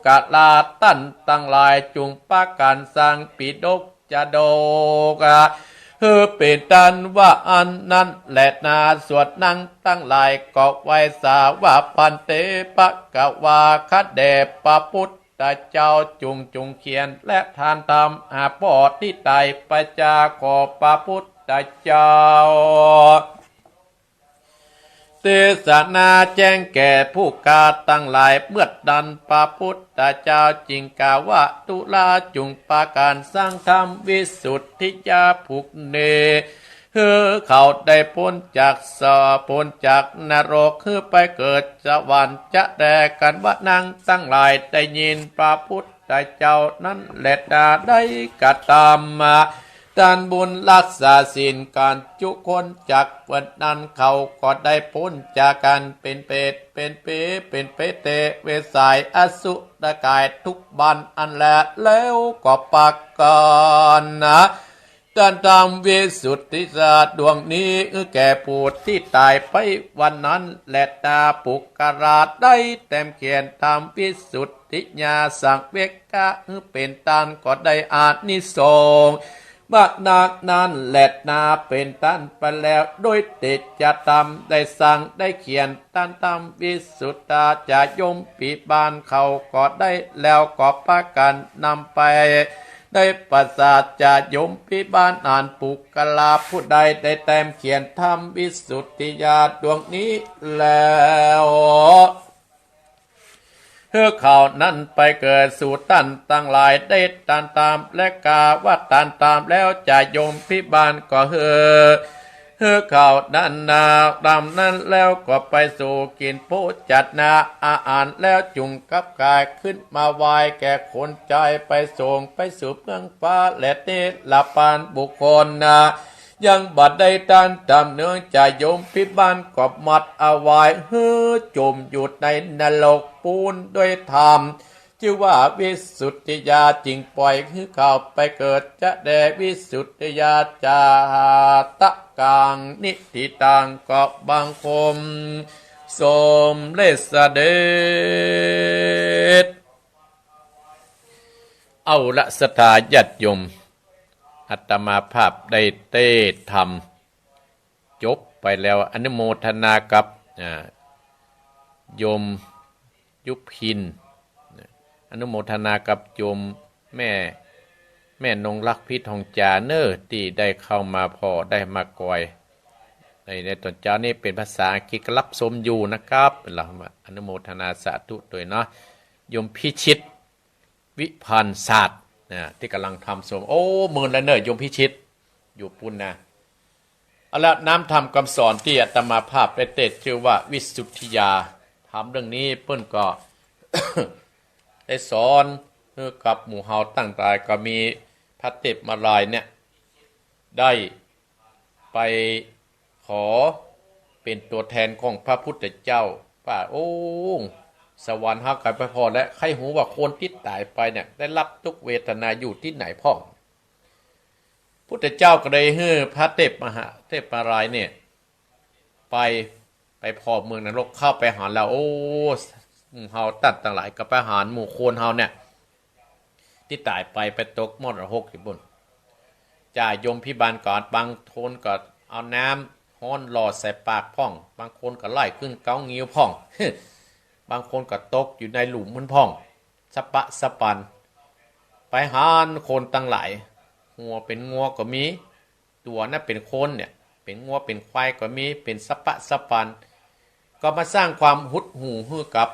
กรา ต้านตังหลายจุ่งปากั๋นสังปิดก จาดก หื้อเป๋นต้านว่าอันนั้นแลนา ส่วนนางตังหลายก็ไหว้สาว่า ภันเต ภะคะวา ข้าแด่พระพุทธเจ้าจุ่งจุ่งเขียนและทานธรรมหาป้อตี้ต๋ายไปจาขอพระพุทธเจ้า เตสนาแจ้งแก่ผู้ข้าตังหลาย เมื่อนั้นพระพุทธเจ้าจึงกล่าวว่า ดูราจุ่งปากั๋นสังธรรมวิสุทธิญาณปุคคลนี้ หื้อเขาได้ป๊นจากส- ป๊นจากนรก หื้อไปเกิดสวรรค์จะแด่กั๋น ว่านางตังหลายได้ยินพระพุทธเจ้านั้นแลนา ได้กระตำมา ต้านบุญฮักษาศีลกั๋นจุคน จากวันนั้นเขาก็ได้ป๊นจากก๋านเป๋นเปรต เป๋นผี เป๋นเปรต เปรตวิสัย อสุรกายทุกบ้านอันแล แล้วก็ปากั๋นนะ ต้านธรรมวิสุทธิญาณดวงนี้แก่ผู้ตี้ต๋ายไปวันนั้นแลนา ปุคคละได้แต้มเขียนธรรมวิสุทธิญาณสังเวค หื้อเป๋นต้านก็ได้อานิสงส์ ว่านักนั้นแลนา เป๋นต้านไปแล้ว โดยเตชะธรรมได้สังได้เขียนต้านธรรมวิสุทธิญาณ ยมพิบาลเขาก็ได้แล้วก็ปากั๋นนำไป ได้ปราศจากยมพิบาล อันปุคคละผู้ใดได้แต้มเขียนธรรมวิสุทธิญาณดวงนี้แล้ว หื้อเขานั้นไปเกิดสู่ต้านตังหลายได้ตามตาม และกล่าวว่าตามตามแล้ว จะยมพิบาลก็หื้อ หื้อเขานั้นนา ตามนั้นแล้วก็ไปสู่กิ๋นโภชนะอาหาร แล้วจุ่งกลับกายขึ้นมาไหว้แก่คนใจ๋ ไปส่งไปสู่เมืองฟ้าและนิรพานบุคคลนา ยังบ่ได้ตามตามเนือง จะยมพิบาลก็มัดเอาไว้ หื้อจมอยู่ในนรกปูนด้วยธรรม จื้อว่าวิสุทธิญาณ จึงปล่อยหื้อเขาไปเกิด จะแด่วิสุทธิญาณ จาตะกังนิทธิตัง ก็บังคมสมเร็จเสด็จ เอาละศรัทธาญาติโยม อาตมาภาพได้เตศน์ธรรม จบไปแล้ว อนุโมทนากับ อ่า โยมยุพิน อนุโมทนากับโยมแม่ แม่นงรัก พิทองจาเน่อ ตี้ได้เข้ามาผ่อ ได้มากอย ใน ในต๋อนเจ๊านี้เป๋นภาษาอังกฤษ ก็ฮับชมอยู่นะครับ เป๋นลำดับ อนุโมทนาสาธุตวยเนาะ โยมพิชิต วิพันธ์ศาสตร์ นะ ตี้ก่ำลังทำชม โอ้ เมินแล้วเน่อ โยมพิชิต อยู่ปู๊นนะ เอาละ น้ำธรรมกำสอนตี้อาตมาภาพได้เตศน์จื้อว่าวิสุทธิญาณ ธรรมเรื่องนี้เปิ้นก็ ได้สอนหื้อกับหมู่เฮาตังหลาย ก็มีพระเทพมารายเนี่ย ได้ไปขอเป๋นตั๋วแทนของพระพุทธเจ้า ว่า โอ้ สวรรค์เฮาก็ไปผ่อแล้ว ใค่ฮู้ว่าคนตี้ต๋ายไปเนี่ย ได้ฮับตุ๊กขเวทนาอยู่ตี้ไหนพ่อง พุทธเจ้าก็เลยหื้อพระเทพมหา เทพมารายเนี่ย ไป ไปผ่อเมืองนรก เข้าไปหันแล้ว โอ้ เฮาต้านตังหลายก็ไปหันหมู่คนเฮาเนี่ย ตี้ต๋ายไป ไปตกมรณะหกอยู่ปู๊น จ่ายมพิบาลก็ บางคนก็เอาน้ำฮ้อนหล่อใส่ปากพ่อง บางคนก็ไล่ขึ้นเก๊างิ้วพ่อง บางคนก็ตกอยู่ในหลุมมันพ่อง สะปะสะปัน ไปหันคนตังหลาย หัวเป๋นงัวก็มี ตั๋วนั้นเป๋นคนเนี่ย เป๋นงัวเป๋นควายก็มี เป๋นสะปะสะปัน ก็มาสร้างความหดหู่หื้อกับ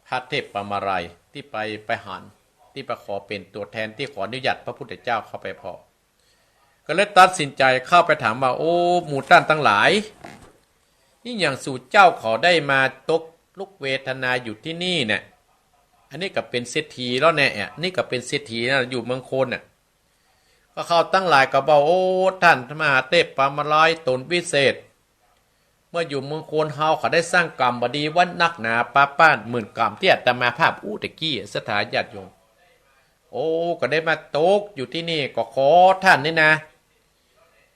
พระเทพมาราย ตี้ไป ไปหัน ตี้ไปขอเป๋นตั๋วแทน ตี้ขออนุญาตพระพุทธเจ้าเข้าไปผ่อ ก็เลยตัดสินใจ๋เข้าไปถามว่า โอ้ หมู่ต้านตังหลาย อิหยังสูเจ้าเขาได้มาตกลุกเวทนาอยู่ตี้นี่เนี่ย อันนี้ก็เป๋นเศรษฐีแล้วแน่ อันนี้ก็เป๋นเศรษฐีนะ อยู่เมืองโคนน่ะ ก็เขาตังหลายก็บอก โอ้ ต้านมหาเทพปามาลัยต๋นวิเศษ เมื่ออยู่เมืองโคนเฮาเขาได้สร้างก๋รรมบ่ดีไว้นักหนาปาป้านหมื่นก๋รรม ตี้อาตมาภาพอู้ตะกี้ ศรัทธาญาติโยม โอ้ ก็ได้มาตกอยู่ตี้นี่ ก็ขอต้านนี่นะ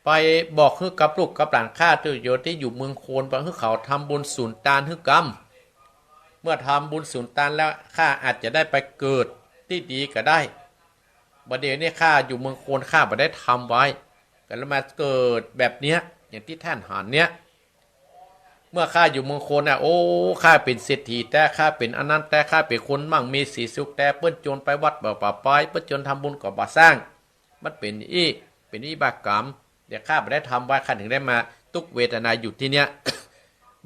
ไปบอกหื้อกับลูกกับหลานข้าตี้อยู่ ตี้อยู่เมืองโคน ไปหื้อเขาทำบุญสุนตานหื้อกำ เมื่อทำบุญสุนตานแล้ว ข้าอาจจะได้ไปเกิดตี้ดีก็ได้ บ่าเดี่ยวนี้ข้าอยู่เมืองโคน ข้าบ่ได้ทำไว้ ก็เลยมาเกิดแบบเนี้ย อย่างตี้ต้านหันเนี้ย เมื่อข้าอยู่เมืองโคนน่ะ โอ้ ข้าเป๋นเศรษฐีแต๊ ข้าเป๋นอันนั้นแต๊ ข้าเป๋นคนมั่งมีสีสุขแต๊ เปิ้นจวนไปวัดบ่ บ่ไป เปิ้นจวนทำบุญก็บ่สร้าง มันเป๋นอี้ เป๋นอี้บาปก๋รรม เดี๋ยวข้าบ่ได้ทำไว้ ข้าถึงได้มาตุ๊กข์เวทนาอยู่ตี้เนี้ย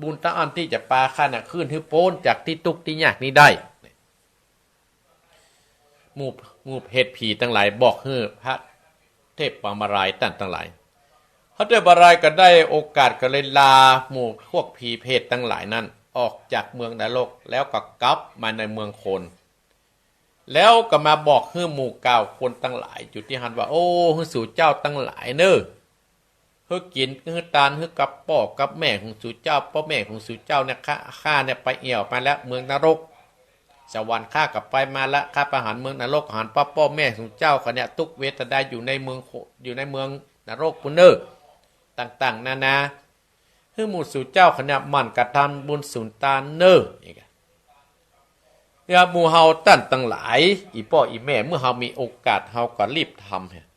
บุญตะอั้นตี้จะปาข้าน่ะ คืนหื้อป๊นจากตี้ตุ๊กข์ตี้ยากนี้ได้ หมู่ หมู่เปรตผีตังหลายบอกหื้อพระเทพปามาลัยต้านตังหลาย พระเทพปามาลัยก็ได้โอกาสก็เลยลาหมู่พวกผีเปรตตังหลายนั้นออกจากเมืองนรก แล้วก็กลับมาในเมืองโคน แล้วก็มาบอกหื้อหมู่เก้าคนตังหลายอยู่ตี้หั้นว่า โอ้ หื้อสูเจ้าตังหลายเน่อ หื้อกิ๋น หื้อตาน หื้อกับป้อกับแม่ของสูเจ้า ป้อแม่ของสูเจ้าเนี่ย ข้า ข้าเนี่ยไปแอ่วมาแล้ว เมืองนรก สวรรค์ข้าก็ไปมาละ ข้าไปหันเมืองนรก หันป้อ ป้อแม่ของเจ้าเขาเนี่ยตุ๊กข์เวทนาอยู่ในเมืองโค อยู่ในเมืองนรกปู้นเน่อ ต่างๆ นานา หื้อหมู่สูเจ้าเขาเนี่ยหมั่นกระทำบุญสุนตานเน่อ เมื่อหมู่เฮาต้านตังหลาย อี่ป้ออี่แม่ เมื่อเฮามีโอกาสเฮาก็รีบทำเถอะ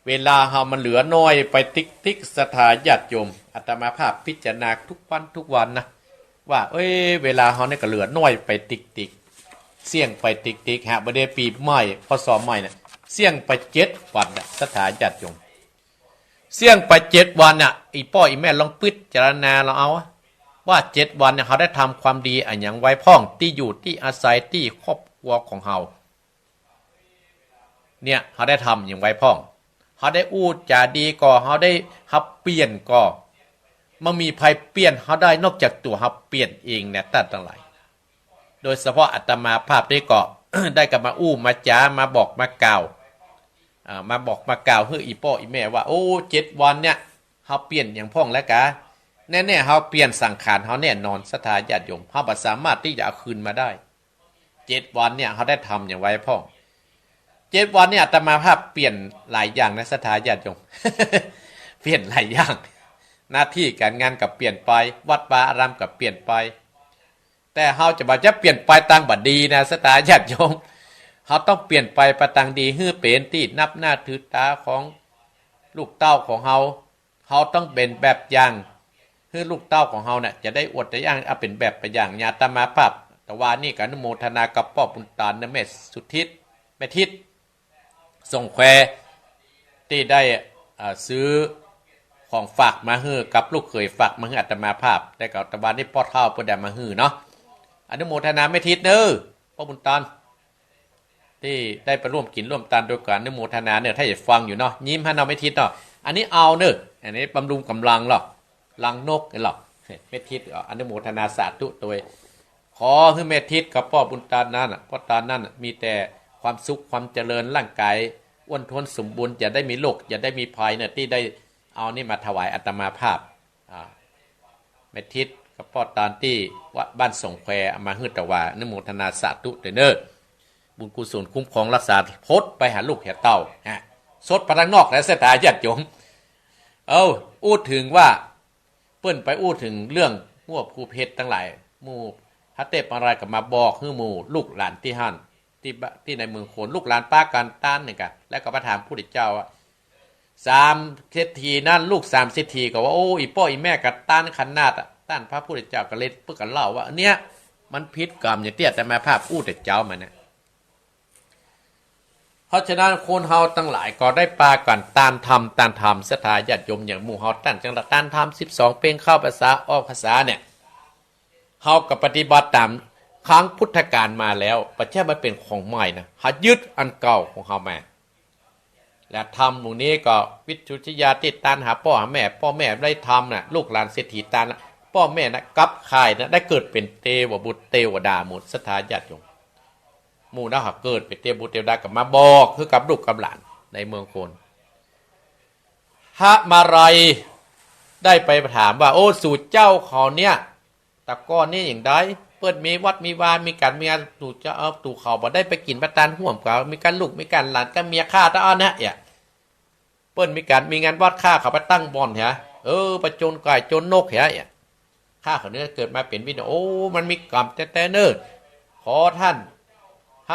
เวลาเฮามันเหลือน้อยไปติ๊กๆ ศรัทธาญาติโยม อาตมาภาพพิจารณาทุกวันทุกวันนะ ว่า เอ้ย เวลาเฮาเนี่ยก็เหลือน้อยไปติ๊กๆ เสี้ยงไปติ๊กๆ ฮะ บ่าเดี่ยวปี๋ใหม่ พ.ศ. ใหม่เนี่ย เสี้ยงไปเจ็ดวันน่ะ ศรัทธาญาติโยม เสี้ยงไปเจ็ดวันน่ะ อี่ป้ออี่แม่ลองพิจารณาลองเอา ว่าเจ็ดวันเนี่ย เฮาได้ทำความดีอะหยังไว้พ่อง ตี้อยู่ตี้อาศัยตี้ครอบครัวของเฮา เนี่ย เฮาได้ทำอะหยังไว้พ่อง เฮาได้อู้จ๋าดีก่อ เฮาได้ เฮาเปลี่ยนก่อ บ่มีใผเปลี่ยนเฮาได้นอกจากตั๋วเฮาเปลี่ยนเองเนี่ย ต้านตังหลาย โดยเฉพาะอาตมาภาพนี้ก็ ได้กลับมาอู้มาจ๋า มาบอกมากล่าว อ่า มาบอกมากล่าวหื้ออี่ป้ออี่แม่ว่า โอ้ เจ็ดวันเนี่ย เฮาเปลี่ยนอะหยังพ่องแล้วกา แน่ๆ เฮาเปลี่ยนสังขารเฮาแน่นอน ศรัทธาญาติโยม เฮาบ่สามารถตี้จะเอาคืนมาได้ เจ็ดวันเนี่ย เฮาได้ทำอะหยังไว้พ่อง เจ็ดวันเนี่ย อาตมาภาพเปลี่ยนหลายอย่างนะ ศรัทธาญาติโยม เปลี่ยนหลายอย่าง หน้าตี้ก๋านงานก็เปลี่ยนไป วัดวาอารามก็เปลี่ยนไป แต่เฮาจะบ่าจะเปลี่ยนไปตางบ่ดีนะ ศรัทธาญาติโยม เฮาต้องเปลี่ยนไปไปตางดี หื้อเป๋นตี้นับหน้าถือต๋าของลูกเต้าของเฮา เฮาต้องเป๋นแบบอย่าง หื้อลูกเต้าของเฮาเนี่ยจะได้อวดจะอ้าง เอาเป๋นแบบอย่าง อย่างอาตมาภาพ แต่ว่านี่ก็อนุโมทนากับป้อบุญตานนะ แม่สุทิศ แม่ทิศ ส่งแคว ตี้ได้ เอ่อ ซื้อของฝากมาหื้อ กับลูกเขยฝากมาหื้ออาตมาภาพ แต่ก็แต่ว่านี่ป้อเฒ่าเปิ้นได้มาหื้อเนาะ อนุโมทนาแม่ทิศเน่อ ป้อบุญตาน ตี้ได้ไปร่วมกิ๋นร่วมตานโดยก๋านอนุโมทนาเน่อ ถ้าจะฟังอยู่เนาะ ยิ้มหื้อเนาะแม่ทิศเนาะ อันนี้เอาเน่อ อันนี้บำรุงก๋ำลังเฮา ลังนกเฮา แม่ทิศ อนุโมทนาสาธุตวย ขอหื้อแม่ทิศกับป้อบุญตานนั้นน่ะ ป้อตานนั้นน่ะ มีแต่ความสุขความเจริญ ร่างก๋ายอ้วนท้วนสมบูรณ์ อย่าได้มีโรค อย่าได้มีภัยเน่อ ตี้ได้เอานี่มาถวายอาตมาภาพ อ่า แม่ทิศกับป้อตานตี้วัดบ้านส่งแคว เอามาหื้อตะวา อนุโมทนาสาธุตวยเน่อ บุญกุศลคุ้มครองรักษา สดไปหาลูกหาเต้า ฮะ สดไปตางนอกแล้ว ศรัทธาญาติโยม เอ้า อู้เถิงว่า เปิ้นไปอู้เถิงเรื่องหมู่ผู้เปรตตังหลาย หมู่พระเทพปามาลัยก็มาบอกหื้อหมู่ลูกหลานตี้หั้น ตี้บ้าน ตี้ในเมืองโคน ลูกหลานปากั๋นตานนี่กา แล้วก็มาถามพระพุทธเจ้าว่า สามเศรษฐีนั้น ลูกสามเศรษฐีก็ว่า โอ้ อี่ป้ออี่แม่ก็ตานขนาดอะ ต้านพระพุทธเจ้าก็เลยเปิ้นก็เล่าว่า เนี่ย มันผิดกรรมอย่างตี้อาตมาภาพอู้แต่เจ๊ามาเนี่ย เพราะฉะนั้นคนเฮาตังหลายก็ได้ปากั๋นตานธรรม ตานธรรม ศรัทธาญาติโยม อย่างหมู่เฮาตานจังหวัด ตานธรรมสิบสองเพลง เข้าพรรษา ออกพรรษาเนี่ย เฮาก็ปฏิบัติต๋ามครั้งพุทธกาลมาแล้ว บ่ใจ้มันเป๋นของใหม่นะ เฮายึดอันเก่าของเฮามา และธรรมหมู่นี้ก็วิสุทธิญาณตี้ตานหาป้อหาแม่ ป้อแม่ได้ธรรมน่ะ ลูกหลานเศรษฐีตานน่ะ ป้อแม่น่ะกลับข่ายน่ะ ได้เกิดเป๋นเตวบุตรเตวดาหมด ศรัทธาญาติโยม หมู่เฮาเกิดเป๋นเตวบุตรเตวดาก็มาบอกหื้อกับลูกกับหลานในเมืองโคน หมาลัยได้ไปถามว่า โอ้ สูเจ้าเขาเนี่ย แต่ก่อนนี้อย่างใด เปิ้นมีวัดมีวา มีก๋านมีงาน สูเจ้า เอ่อ สูเขาบ่ได้ไปกิ๋นประตานฮ่วมกับ มีกั๋นลูก มีกั๋นหลาน กั๋นเมียข้าตะอ้อนนะ เอี่ย เปิ้นมีก๋านมีงานวัด ข้าเขาไปตั้งบ่อนเหีย เออ ไปโจรก๋ายโจรนกเหีย เอี่ย ข้าเขาเนี่ยเกิดมาเป๋นวิญญาณ โอ้ มันมีกรรมแต๊ๆ เน่อ ขอต้าน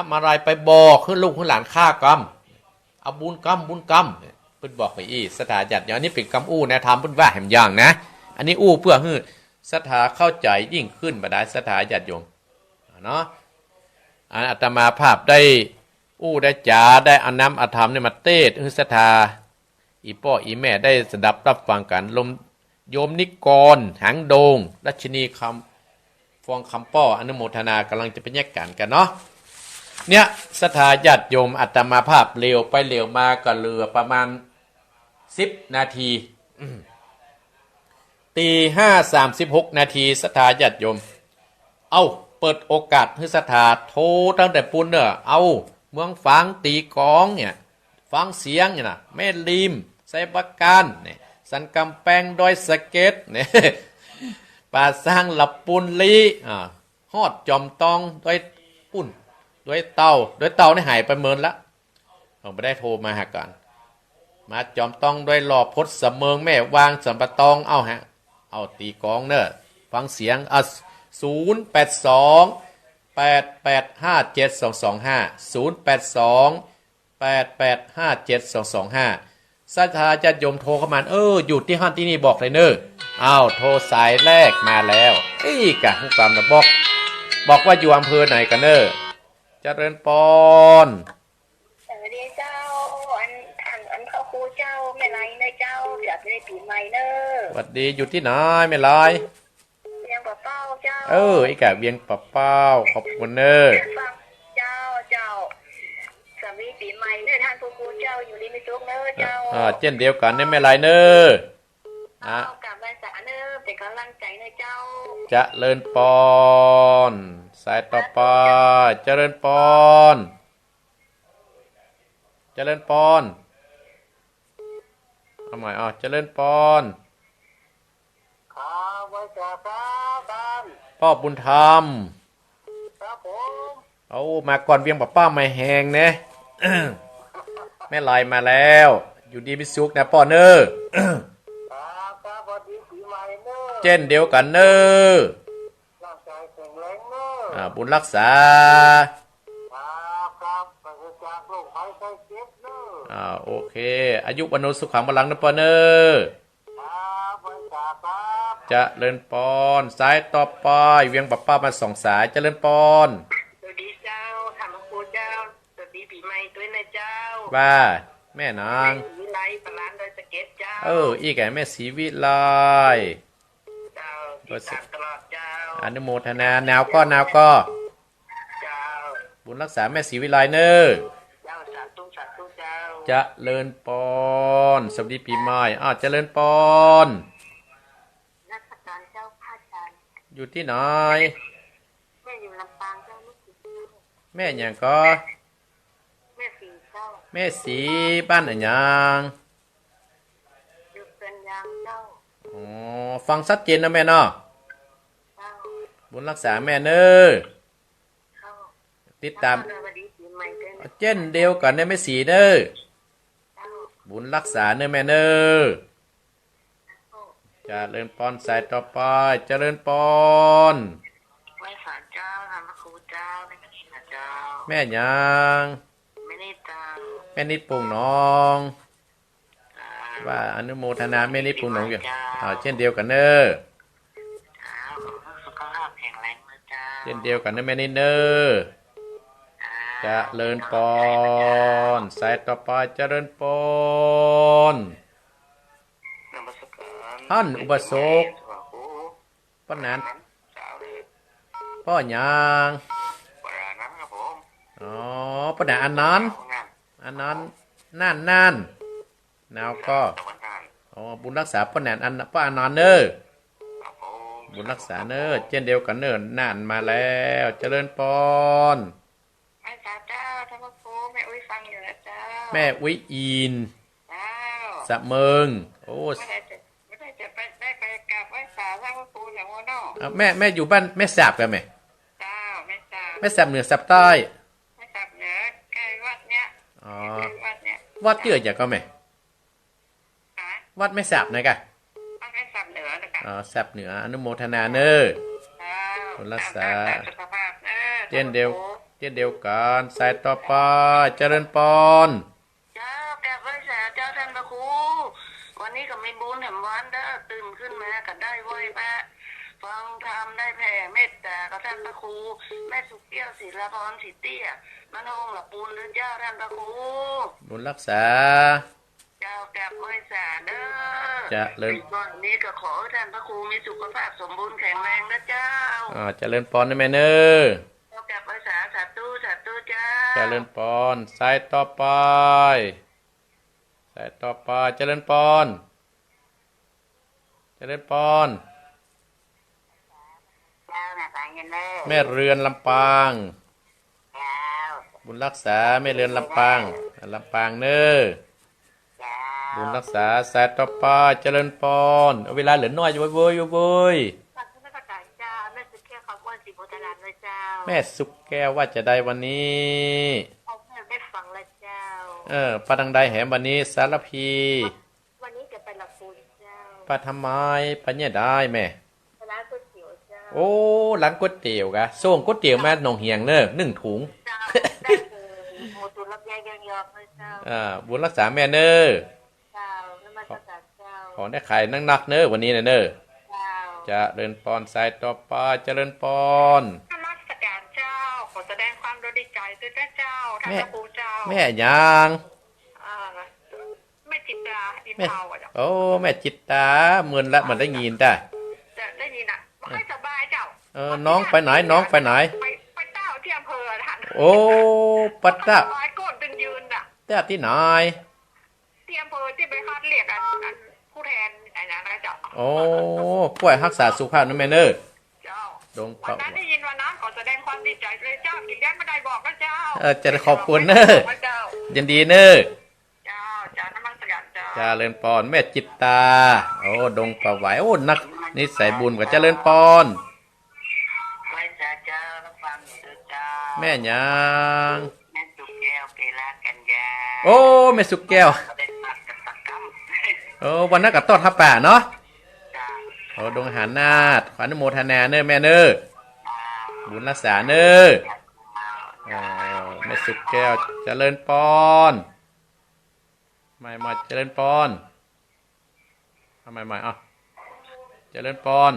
หมาลัยไปบอกหื้อลูกหื้อหลานข้ากำ เอาบุญกำ บุญกำ เปิ้นบอกไปอี้ ศรัทธาญาติโยม อันนี้เป๋นกำอู้นะ ธรรมเปิ้นว่าแหมอย่างนะ อันนี้อู้เปื้อหื้อศรัทธาเข้าใจ๋ยิ่งขึ้น บรรดาศรัทธาญาติโยม เนาะ อันอาตมาภาพได้อู้ได้จ๋า ได้เอานำเอาธรรมเนี่ยมาเตศน์หื้อศรัทธา อี่ป้ออี่แม่ได้สดับฮับฟังกั๋น โยม โยมนิกร หางโดง รัชนีคำ ฟองคำป้อ อนุโมทนา ก่ำลังจะเป๋นแยกกั๋นกั๋นเนาะ เนี่ย ศรัทธาญาติโยม อาตมาภาพเหลียวไปเหลียวมาก็เหลือประมาณสิบนาที อืม ตีห้าสามสิบหกนาที ศรัทธาญาติโยม เอ้า เปิดโอกาสหื้อศรัทธาโทรตั้งแต่ปู๊นเน่อ เอ้า เมืองฝาง ตี๋ก๋องเนี่ย ฟังเสียงเนี่ยนะ แม่ริม ไชยปราการเนี่ย สันก๋ำแปง ดอยสะเก็ดเนี่ย ป่าซาง ละปูนลี้ อ่า ฮอดจอมตอง ดอยปุ้น ดอยเต่า ดอยเต่านี่หายไปเมินละ เฮาบ่ได้โทรมาหากั๋น มาจอมตอง ดอยหล่อ พดสะเมิง แม่วาง สันป่าตอง เอ้าฮะ เอ้า ตี๋ก๋องเน่อ ฟังเสียง อ่ะ ศูนย์แปดสอง แปดแปดห้าเจ็ดสองสองห้า ศูนย์แปดสอง แปดแปดห้าเจ็ดสองสองห้า ศรัทธาญาติโยมโทรเข้ามา เออ อยู่ตี้หั้นตี้นี่บอกเลยเน่อ อ้าว โทรสายแรกมาแล้ว อี้กะ ฮู้กำนะ บอก บอกว่าอยู่อำเภอไหนกั๋นเน่อ เจริญปอน สวัสดีเจ้า อัน อัน อันพระครูเจ้า แม่ไลเน่อเจ้า สวัสดีปี๋ใหม่เน่อ สวัสดี อยู่ตี้ไหนแม่ไล เวียงป่าเป้าเจ้า เออ อี้กะ เวียงป่าเป้า ขอบคุณเน่อ ฟัง เจ้า เจ้า สวัสดีปี๋ใหม่เน่อ ต้านพระครูเจ้า อยู่ดีมีสุขเน่อเจ้า อ่า เจ้นเดียวกั๋นเน่อแม่ไลเน่อ อ่ะ เจ้า กราบไหว้สาเน่อ เป๋นก๋ำลังใจ๋เน่อเจ้า เจริญปอน สายต่อไป เจริญปอน เจริญปอน เอาใหม่ อ่ะ เจริญปอน ครับ ไหว้สาครับท่าน ป้อบุญธรรม ครับผม เอา มาก่อนเวียงป่าเป้า มาแฮงเน่อ แม่ไลมาแล้ว อยู่ดีมีสุขนะป้อเน่อ ครับ ครับ สวัสดีปี๋ใหม่เน่อ เจ้นเดียวกั๋นเน่อ ร่างก๋ายแข็งแรงเน่อ อ่า บุญรักษา ครับ ครับ ปราศจากโรคภัยไข้เจ็บเน่อ อ่า โอเค อายุวัณโณสุขังพลังเน่อป้อเน่อ ครับ ไหว้สาครับ เจริญปอน สายต่อไป เวียงป่าเป้ามาสองสาย เจริญปอน สวัสดีเจ้า ต้านพระครูเจ้า สวัสดีปี๋ใหม่ตวยเน่อเจ้า ว่า แม่นาง แม่ศรีวิไล ป่าล้าน ดอยสะเก็ดเจ้า เออ อี้กะ แม่ศรีวิไล เจ้า ติดต๋ามตลอดเจ้า อนุโมทนา นาวก็ นาวก็ เจ้า บุญรักษาแม่ศรีวิไลเน่อ เจ้า สาธุ สาธุเจ้า เจริญปอน สวัสดีปี๋ใหม่ อ้าว เจริญปอน นมัสก๋านเจ้าพระอาจ๋ารย์ อยู่ตี้ไหน แม่อยู่ลำปางเจ้า ลูกศิษย์เจ้า แม่หยังก็ แม่ศรีเจ้า แม่ศรี บ้านอะหยัง อยู่เซินยางเจ้า อ๋อ ฟังชัดเจนเน่อแม่เนาะ เจ้า บุญรักษาแม่เน่อ เจ้า ติดต๋าม สวัสดีปี๋ใหม่ตวยเน่อ เจ้นเดียวกั๋นเน่อแม่ศรีเน่อ เจ้า บุญรักษาเน่อแม่เน่อ เจ้า เจริญปอน สายต่อไป เจริญปอน ไหว้สาเจ้า ต้านพระครูเจ้า แม่ศรีเน่อเจ้า แม่หยัง แม่นิดเจ้า แม่นิดปูงหนอง เจ้า ว่าอนุโมทนาแม่นิดปูงหนองอยู่ เจ้า อ่า เจ้นเดียวกั๋นเน่อ เจ้า ขอให้สุขภาพแข็งแรงเน่อเจ้า เจ้นเดียวกั๋นเน่อแม่นิดเน่อ เจ้า เจริญปอน สายต่อไป เจริญปอน นมัสก๋าน ท่านอุบาสก ป้อหนาน ป้อหยัง ป้อหนานครับผม อ๋อ ป้อหนาน อานาน อานาน น่าน น่าน นาวก็ อ๋อ บุญรักษาป้อหนาน อัน ป้ออานานเน่อ ครับผม บุญรักษาเน่อ เจ้นเดียวกั๋นเน่อ น่านมาแล้ว เจริญปอน ไหว้ สาเจ้า ท่านพระครู แม่อุ๊ยฟังอยู่นะเจ้า แม่อุ๊ยอินทร์ เจ้า สะเมิง โอ้ ไม่ได้จะ ไม่ได้จะไป ได้ไปกราบไหว้สาท่านพระครูแถวหัวหนอก เอ้า แม่ แม่อยู่บ้านแม่สาบก่อแม่ เจ้า แม่สาบ แม่สาบเหนือสาบใต้ แม่สาบเหนือ ใกล้วัดเนี้ย อ๋อ ใกล้วัดเนี้ย วัดจื้ออะหยังก่อแม่ ฮะ วัดแม่สาบไหนก่ะ วัดแม่สาบเหนือนะกะ อ๋อ สาบเหนือ อนุโมทนาเน่อ เจ้า บุญรักษา ตามตามสุขภาพเน่อ เจ้นเดียว ท่านพระครู เจ้นเดียวกั๋น สายต่อไป เจริญปอน เจ้า กราบไหว้สาเจ้าท่านพระครู วันนี้ก็มีบุญแถมวันเด้อ ตื่นขึ้นมาก็ได้ไหว้พระ ฟังธรรม ได้แผ่เมตตากับท่านพระครู แม่สุขแก้ว ศิลาพร ศรีเตี้ย บ้านโฮงละปูนเด้อเจ้าท่านพระครู บุญรักษา เจ้า กราบไหว้สาเด้อ เจริญ ปีใหม่นี้ก็ขอหื้อท่านพระครูมีสุขภาพสมบูรณ์แข็งแรงเด้อเจ้า อ่า เจริญปอนนะแม่เน่อ เจ้า กราบไหว้สา สาธุ สาธุเจ้า เจริญปอน สายต่อไป สายต่อไป เจริญปอน เจริญปอน เจ้า แม่สายเงินเน่อ แม่เรือนลำปาง เจ้า บุญรักษา แม่เรือนลำปาง ลำปางเน่อ เจ้า บุญรักษา สายต่อไป เจริญปอน เอาเวลาเหลือน้อย โว้ย โว้ย โว้ย กราบนมัสการเจ้า แม่สุขแก้ว คำอ้วน ศรีโพธารามเน่อเจ้า แม่สุขแก้วว่าจะใดวันนี้ เอาแม่ได้ฟังแล้วเจ้า เออ ไปตางใดแหมวันนี้ สารภี วันนี้จะไปหลักปูนเจ้า ไปทำไม ไปเนี่ยได้แม่ ไปร้านก๋วยเตี๋ยวเจ้า โอ้ ร้านก๋วยเตี๋ยวกะ ส่งก๋วยเตี๋ยวมาหนองเหียงเน่อ นึ่งถุง เจ้า ได้เลย หมูตุ๋นลำไยยองๆเลยเจ้า อ่า บุญรักษาแม่เน่อ เจ้า นมัสการเจ้า ขอได้ขายนักๆเน่อ วันนี้น่ะเน่อ เจ้า เจริญปอน สายต่อไป เจริญปอน นมัสการเจ้า ขอแสดงความดีใจด้วยนะเจ้า ท่าน แม่ พระครูเจ้า แม่หยัง อ่า แม่จิตตา อิน แม่ เทาอะเจ้า โอ้ แม่จิตตา เมินละ บ่ได้ยินตา จะได้ยินอะ บ่ค่อยสบายเจ้า เออ น้องไปไหน น้องไปไหน ไป ไปเต้าที่อำเภออะท่าน โอ้ ไปเต้า สบายก้นตึงยืนอะ เต้าที่ไหน ที่อำเภอที่ไปคัดเลือกอัน อันผู้แทนอันนั้นนะเจ้า โอ้ ป้วยฮักษาสุขภาพนะแม่เน่อ เจ้า ดง วันนั้นได้ยินวันนั้นขอแสดงความดีใจเลยเจ้า กินเลี้ยงไม่ได้บอกนะเจ้า เออ จะขอบคุณเน่อ เจ้า ยินดีเน่อ เจ้า เจ้า นมัสการเจ้า เจริญปอน แม่จิตตา โอ้ ดงป่าหวาย โอ้ นักนิสัยบุญกว่า เจริญปอน ไหว้สาเจ้า รับฟังอยู่ด้วยเจ้า แม่หยัง แม่สุขแก้ว เกลากัญญา โอ้ แม่สุขแก้ว บ่ได้นัดกันสักกำ เออ วันนั้นก็ตอดผ้าป่าเนาะ เจ้า โอ้ ดงหานาถ ขออนุโมทนาเน่อแม่เน่อ เจ้า บุญรักษาเน่อ เจ้า เออ แม่สุขแก้ว เจริญปอน ใหม่ๆ เจริญปอน เอาใหม่ๆ เอา เจริญปอน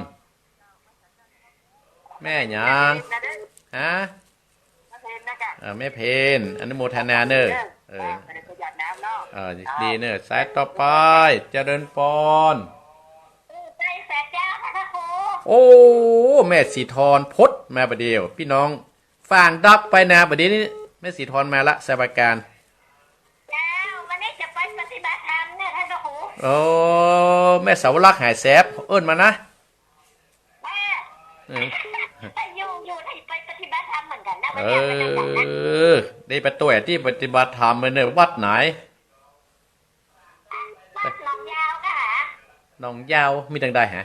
แม่หยัง ฮะ แม่เพนนะจ๊ะ เออ แม่เพน อนุโมทนาเน่อ เออ เออ เดี๋ยวจะหยอดน้ำเนาะ เออ ดีเน่อ สายต่อไป เจริญปอน เออ ไปสาเจ้าค่ะพระครู โอ้ แม่สีทรพดมาบ่าเดี่ยว ปี้น้อง ฟางดับไปนา บ่าเดี่ยวนี้ แม่สีทรมาละ สบายการ เจ้า วันนี้จะไปปฏิบัติธรรมเนี่ยท่านพระครู โอ้ แม่สาวรักษ์หายแสบ เอิ้นมานะ แม่ เออ อยู่ อยู่ที่ไปปฏิบัติธรรมเหมือนกันนะ วันเนี้ย เออ ไปด้วยกันนะ ได้ไปตวยตี้ปฏิบัติธรรมเลยเนี่ย วัดไหน วัดหนองยาวค่ะ หนองยาว มีตางใดฮะ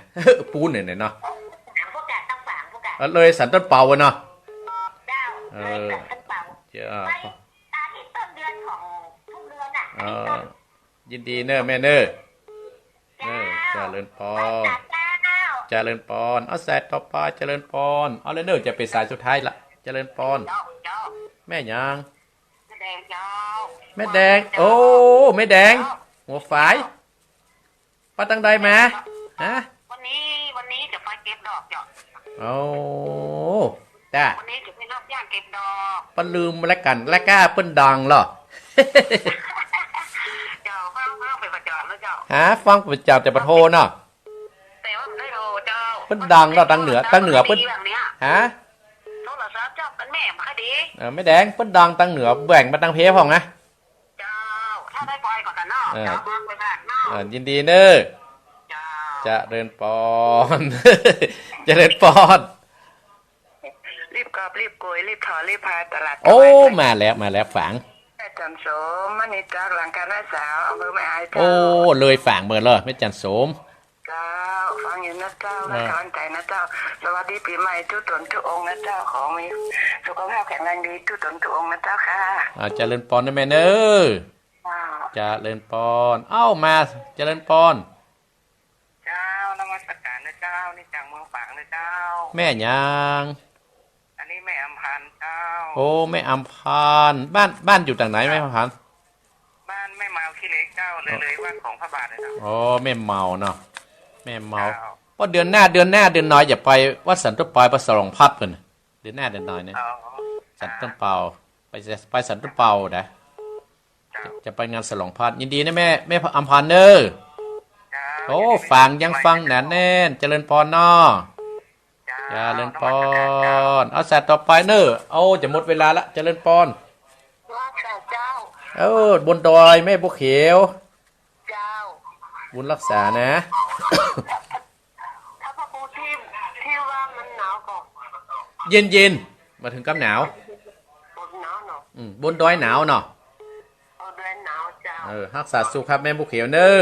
ปูนเนี่ยเนาะ เออ ฝางพวกกะ ต้องฝางพวกกะ เออ เลยสันต้นเปาอะเนาะ เจ้า เออ เลยสันต้นเปา เจ้า ไปตามที่ต้นเดือนของทุกเดือนน่ะ อ๋อ อันนี้ต้น ยินดีเน่อแม่เน่อ เจ้า เน่อ เจริญปอน ไหว้สาเจ้า เจริญปอน เอาสายต่อไป เจริญปอน เอาเลยเน่อ จะเป็นสายสุดท้ายละ เจริญปอน เจ้า เจ้า แม่หยัง แม่แดงเจ้า แม่แดง เจ้า โอ้ แม่แดง เจ้า หัวฝาย เจ้า ไปตางใดมา ฮะ วันนี้ วันนี้จะไปเก็บดอกเจ้า โอ้ จ้ะ วันนี้จะไปรับจ้างเก็บดอก ปะลืมแล้วกัน แล้วก็เปิ้นดังเหรอ เจ้า ฟัง ฟังเป็นประจำแล้วเจ้า ฮะ ฟังเป็นประจำแต่บ่โทรเนาะ แต่ว่าบ่ได้โทรเจ้า เปิ้นดังเนาะ ตางเหนือ ตางเหนือเปิ้น แบบเนี้ย ฮะ โทรศัพท์เจ้าเป็นแม่บ่ค่อยดี เออ แม่แดง เปิ้นดังตางเหนือ แบ่งมาตางเพพ่องนะ เจ้า ถ้าได้ไปก่อนกันเนาะ เออ เจ้า เบิ่งไปบ้านเนาะ เออ ยินดีเน่อ เจ้า เจริญปอน เจริญปอน รีบกลับ รีบโกย รีบถอน รีบพาตลาด โอ้ ถวาย มาแล้ว มาแล้ว ฝาง แม่จันโสม มณีจักร หลังคาน้าสาว อำเภอแม่อาย โอ้ เจ้า เลยฝางเมินเลย แม่จันโสม เจ้า ฟังอยู่นะเจ้า เออ ให้กำลังใจนะเจ้า สวัสดีปี๋ใหม่ทุกต๋นทุกองค์นะเจ้า ขอมีสุขภาพแข็งแรงดีทุกต๋นทุกองค์นะเจ้าค่ะ อ่า เจริญปอนนะแม่เน้อ เจ้า เจริญปอน เอ้า มา เจริญปอน เจ้า นมัสการนะเจ้า นี่จากเมืองฝางนะเจ้า แม่หยัง อันนี้แม่อำพันธ์เจ้า โอ้ แม่อำพันธ์ บ้าน บ้านอยู่ตางไหน แม่อำพันธ์ บ้านแม่เมาขี้เหล็กเจ้า เลย เลยวัดของพระบาทเลยเจ้า อ๋อ แม่เมาเนาะ แม่เมา เจ้า เพราะเดือนหน้า เดือนหน้า เดือนหน้าจะไปวัดสันต้นเปา ไปสลองพัดเปิ้น เดือนหน้า เดือนหน้าเนี่ย อ๋อ สันต้นเปา ไป ไปสันต้นเปานะ เจ้า จะ จะไปงานสลองพัด ยินดีนะแม่ แม่อำพันธ์เน้อ เจ้า โอ้ ยินดี ฝางยังฟังหนาแน่น เจริญปอนเนาะ เจ้า เจริญปอน นมัสการเจ้า เอาสายต่อไปเน้อ เอา จะหมดเวลาละ เจริญปอน รักษาเจ้า เออ บนดอยแม่บัวเขียว เจ้า บุญรักษานะ ถ้าพระครูที่ ที่ว่ามันหนาวก่อน เย็นๆ บ่เถิงกับหนาว บนหนาวเนาะ อืม บนดอยหนาวเนาะ บนดอยหนาวเจ้า เออ รักษาสุขภาพแม่บัวเขียวเน้อ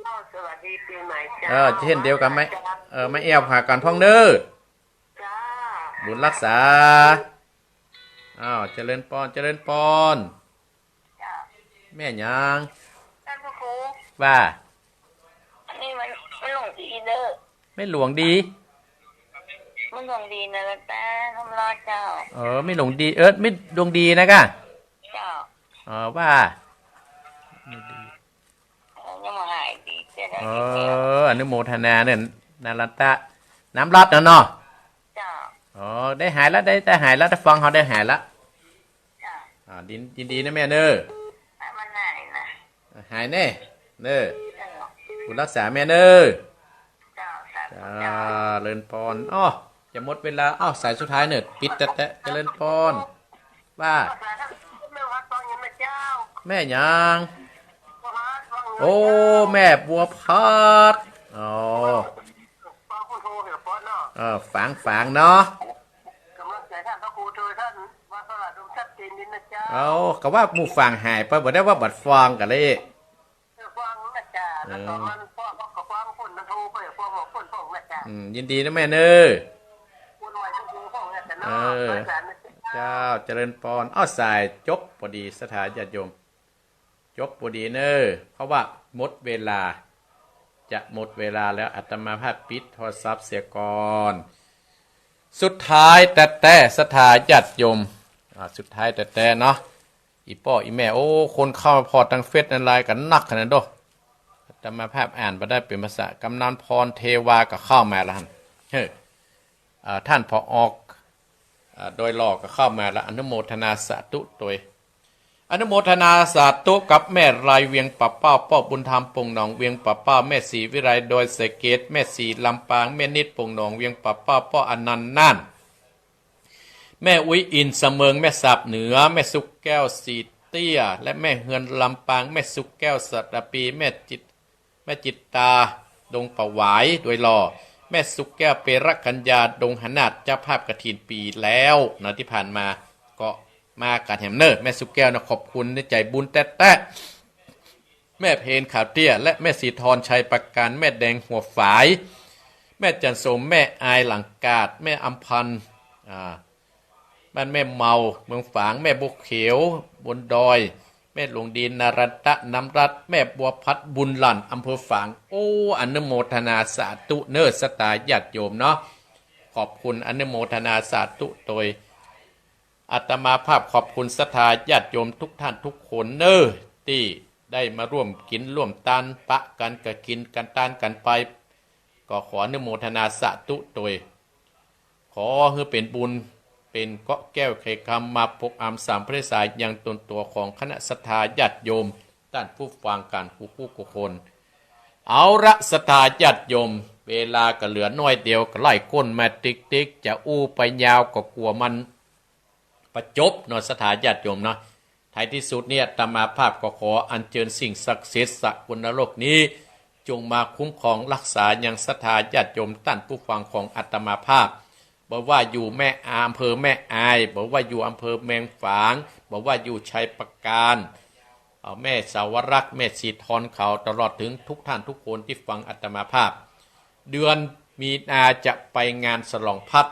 เจ้า สวัสดีปี๋ใหม่เจ้า เออ เจ้นเดียวกั๋น แม่ เออ แม่แอวหากั๋นพ่องเน้อ เจ้า บุญรักษา อ้าว เจริญปอน เจริญปอน เจ้า แม่หยัง ท่านพระครู ว่า อันนี้มัน มันหลวงดีเด้อ แม่หลวงดี มันหลวงดีนะ แต่ทำรอดเจ้า เออ แม่หลวงดี เออ แม่ดวงดีนะก้า เจ้า เออ ว่า เออ ยังบ่หายดีเจ้า เออ อนุโมทนาเน้อ นารัตตะ น้ำรัตนะเนาะ เจ้า อ๋อ ได้หายละ ได้ ได้หายละ ได้ฟังเฮาได้หายละ เจ้า อ่า ยิน ยินดีนะแม่เน้อ ให้มันหายนะ หายแน่ เน้อ เจ้า บุญรักษาแม่เน้อ เจ้า สาธุ เจ้า เจ้า เจริญปอน อ้อ จะหมดเวลา อ้าว สายสุดท้ายเน้อ ปิดแต๊ๆ เจริญปอน ว่า แม่วัดฟังอยู่นะเจ้า แม่หยัง บัวพัดฟังอยู่นะเจ้า โอ้ แม่บัวพัด อ๋อ ฟังพุทโธเถอะปอนเนาะ เออ ฝางๆ เนาะ กำลังใจท่านพระครูโดยท่านวัดสระดมชัดเจนดินนะเจ้า เอา ก็ว่าหมู่ฝางหายไป บ่ได้ว่าบัดฟังกั๋นเลย เออ ฟังนะเจ้า แล้วก็มัน เออ เพราะว่าก็ฟังคนมันโทรไป ฟังว่าคนฟ้องนะเจ้า อืม ยินดีนะแม่เน้อ คนไหวคนโทรฟ้องนะเจ้าเนาะ เออ พระอาจารย์นะเจ้า เจ้า เจริญปอน อ้าว สายจบพอดี ศรัทธาญาติโยม จบพอดีเน้อ เพราะว่าหมดเวลา จะหมดเวลาแล้ว อาตมาภาพปิดโทรศัพท์เสียก่อน สุดท้ายแต๊ๆ ศรัทธาญาติโยม อ่า สุดท้ายแต๊ๆ เนาะ อี่ป้ออี่แม่ โอ้ คนเข้ามาผ่อตางเฟซในไลน์กั๋นนักขนาดนั้นโด อาตมาภาพอ่านบ่ได้เป๋นภาษา กำนัลพรเทวาก็เข้ามาแล้วหั้น เฮ้อ อ่า ท่านผอ อ่า ดอยหล่อก็เข้ามาแล้ว อนุโมทนาสาธุตวย อนุโมทนาสาธุกับแม่ไรเวียงป่าเป้า ป้อบุญธรรมโป่งหนองเวียงป่าเป้า แม่ศรีวิไลดอยสะเก็ด แม่ศรีลำปาง แม่นิดโป่งหนองเวียงป่าเป้า ป้ออนันต์น่าน แม่อุ๊ยอินเสมิง แม่สาบเหนือ แม่สุกแก้วสีเตี้ย และแม่เฮือนลำปาง แม่สุกแก้วสัตตปี แม่จิต แม่จิตตาดงผวายดอยหล่อ แม่สุกแก้วเปรกัญญาดงหนาด เจ้าภาพกฐินปี๋แล้วนะ ตี้ผ่านมาก็มากั๋นแหมเน้อ แม่สุกแก้วนะ ขอบคุณในใจ๋บุญแต๊ๆ แม่เพนขาวเตี้ย และแม่ศรีธรชัยประการ แม่แดงหัวฝาย แม่จันโสม แม่อายหลังกาด แม่อำพันธ์ อ่า บ้านแม่เมา เมืองฝาง แม่บัวเขียว บนดอย แม่หลวงดี นารัตตะ น้ำรัตน์ แม่บัวพัด บุญหลั่น อำเภอฝาง โอ้ อนุโมทนาสาธุเน้อ ศรัทธาญาติโยมเนาะ ขอบคุณ อนุโมทนาสาธุตวย อาตมาภาพขอบคุณศรัทธาญาติโยมทุกท่านทุกคนเน้อ ตี้ได้มาร่วมกิ๋นร่วมตานปะกั๋น ก็กิ๋นกั๋นตานกั๋นไป ก็ขออนุโมทนาสาธุตวย ขอหื้อเป๋นบุญ เป๋นเกราะแก้วไขคำ มาปกอำสามพระสายยังตนตั๋วของคณะศรัทธาญาติโยม ต้านผู้ฟังกั๋นกู้ๆ คน เอาละ ศรัทธาญาติโยม เวลาก็เหลือน้อยเดียว ก็ไล่ก้นมาติ๊กๆ จะอู้ไปยาวก็กั๋วมันบ่จบเนาะ ศรัทธาญาติโยมเนาะ ท้ายตี้สุดนี้อาตมาภาพก็ขออัญเจิญสิ่งศักดิ์สิทธิ์สกลโลกนี้ จงมาคุ้มครองรักษายังศรัทธาญาติโยมต้านผู้ฟังของอาตมาภาพ บ่ว่าอยู่แม่อำเภอแม่อาย บ่ว่าอยู่อำเภอแมงฝาง บ่ว่าอยู่ชัยปราการ เอ่อ แม่สาวรักษ์ แม่สีทอนเขา ตลอดถึงทุกท่านทุกคนตี้ฟังอาตมาภาพ เดือนมีนาจะไปงานฉลองพัด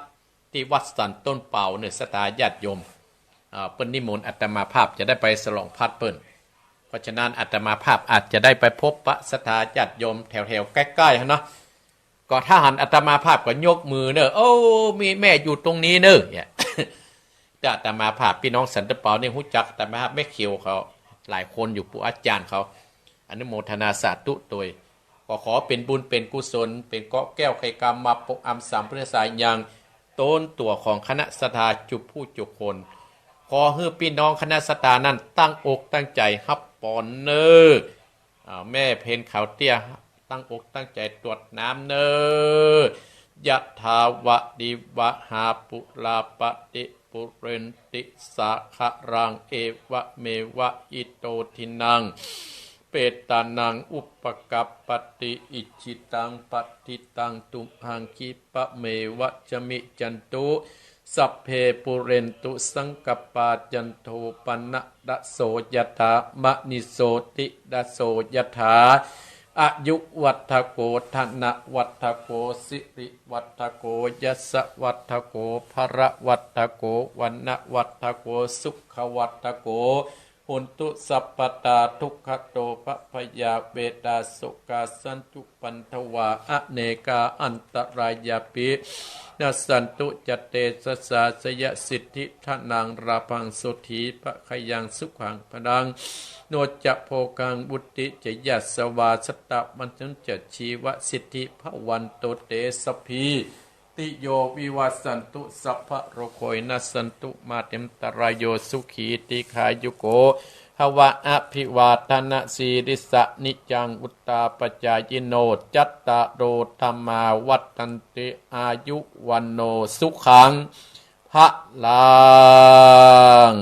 ตี้วัดสันต้นเปาเน่อ ศรัทธาญาติโยม อ่า เปิ้นนิมนต์อาตมาภาพจะได้ไปฉลองพัดเปิ้น เพราะฉะนั้นอาตมาภาพอาจจะได้ไปพบปะศรัทธาญาติโยมแถวๆ ใก้ๆ หั้นเนาะ ก็ถ้าหันอาตมาภาพก็ยกมือเน่อ โอ้ มีแม่อยู่ตรงนี้เน่อ เนี่ย แต่อาตมาภาพ ปี้น้องสันต้นเปานี่ฮู้จักอาตมาภาพแม่เขียวเขา หลายคนอยู่ ปู่อาจ๋ารย์เขา อนุโมทนาสาธุตวย ก็ขอเป๋นบุญเป๋นกุศล เป๋นเกราะแก้วไขกรรมมาปกอำสามเพื่อสายยัง โตนตั๋วของคณะศรัทธาจุผู้จุคน ขอหื้อปี้น้องคณะศรัทธานั้นตั้งอกตั้งใจ๋ฮับปอนเน่อ อ่า แม่เพ็ญขาวเตี้ย ตั้งอกตั้งใจ๋ตวดน้ำเน่อ ยะถาวะริวะหาปุราปะริปุเรนติสาคะรัง เอวะเมวะอิโตทินัง เปตานังอุปกัปปะติ อิจฉิตังปัตถิตังตุมหังคิปะเมวะสะมิจฉันตุ สัพเพปุเรนตุสังกัปปา จันโทปนะระโสยะถา มะณิโชติระโสยะถา อายุวัฑฒโก ธนวัฑฒโก สิริวัฑฒโก ยสวัฑฒโก พละวัฑฒโก วรรณวัฑฒโก สุขวัฑฒโก โหนตุสัพพะตา ทุกขะโตปะพะยา เวทนาโศกา สันตุปันทวา อเนกาอันตรายาปิ นัสสันตุจะเตชะสา ชยสิทธิธนัง ราภัง โสธีภะคะยัง สุขัง พลัง โนจะโภคัง วุติจะยะสวา สัตตะวันตุจะชีวะสิทธิ ภะวันตุเต สัพพี ติโย วิวัชชันตุ สัพพะโรโค วินัสสันตุ มาเต อันตะรายโย สุขี ทีฆายุโก ภะวะ อภิวาทะนะสีลิสสะ นิจจัง วุฑฒาปะจายิโน จัตตาโร ธัมมา วัฑฒันติ อายุ วัณโณ สุขัง พะลัง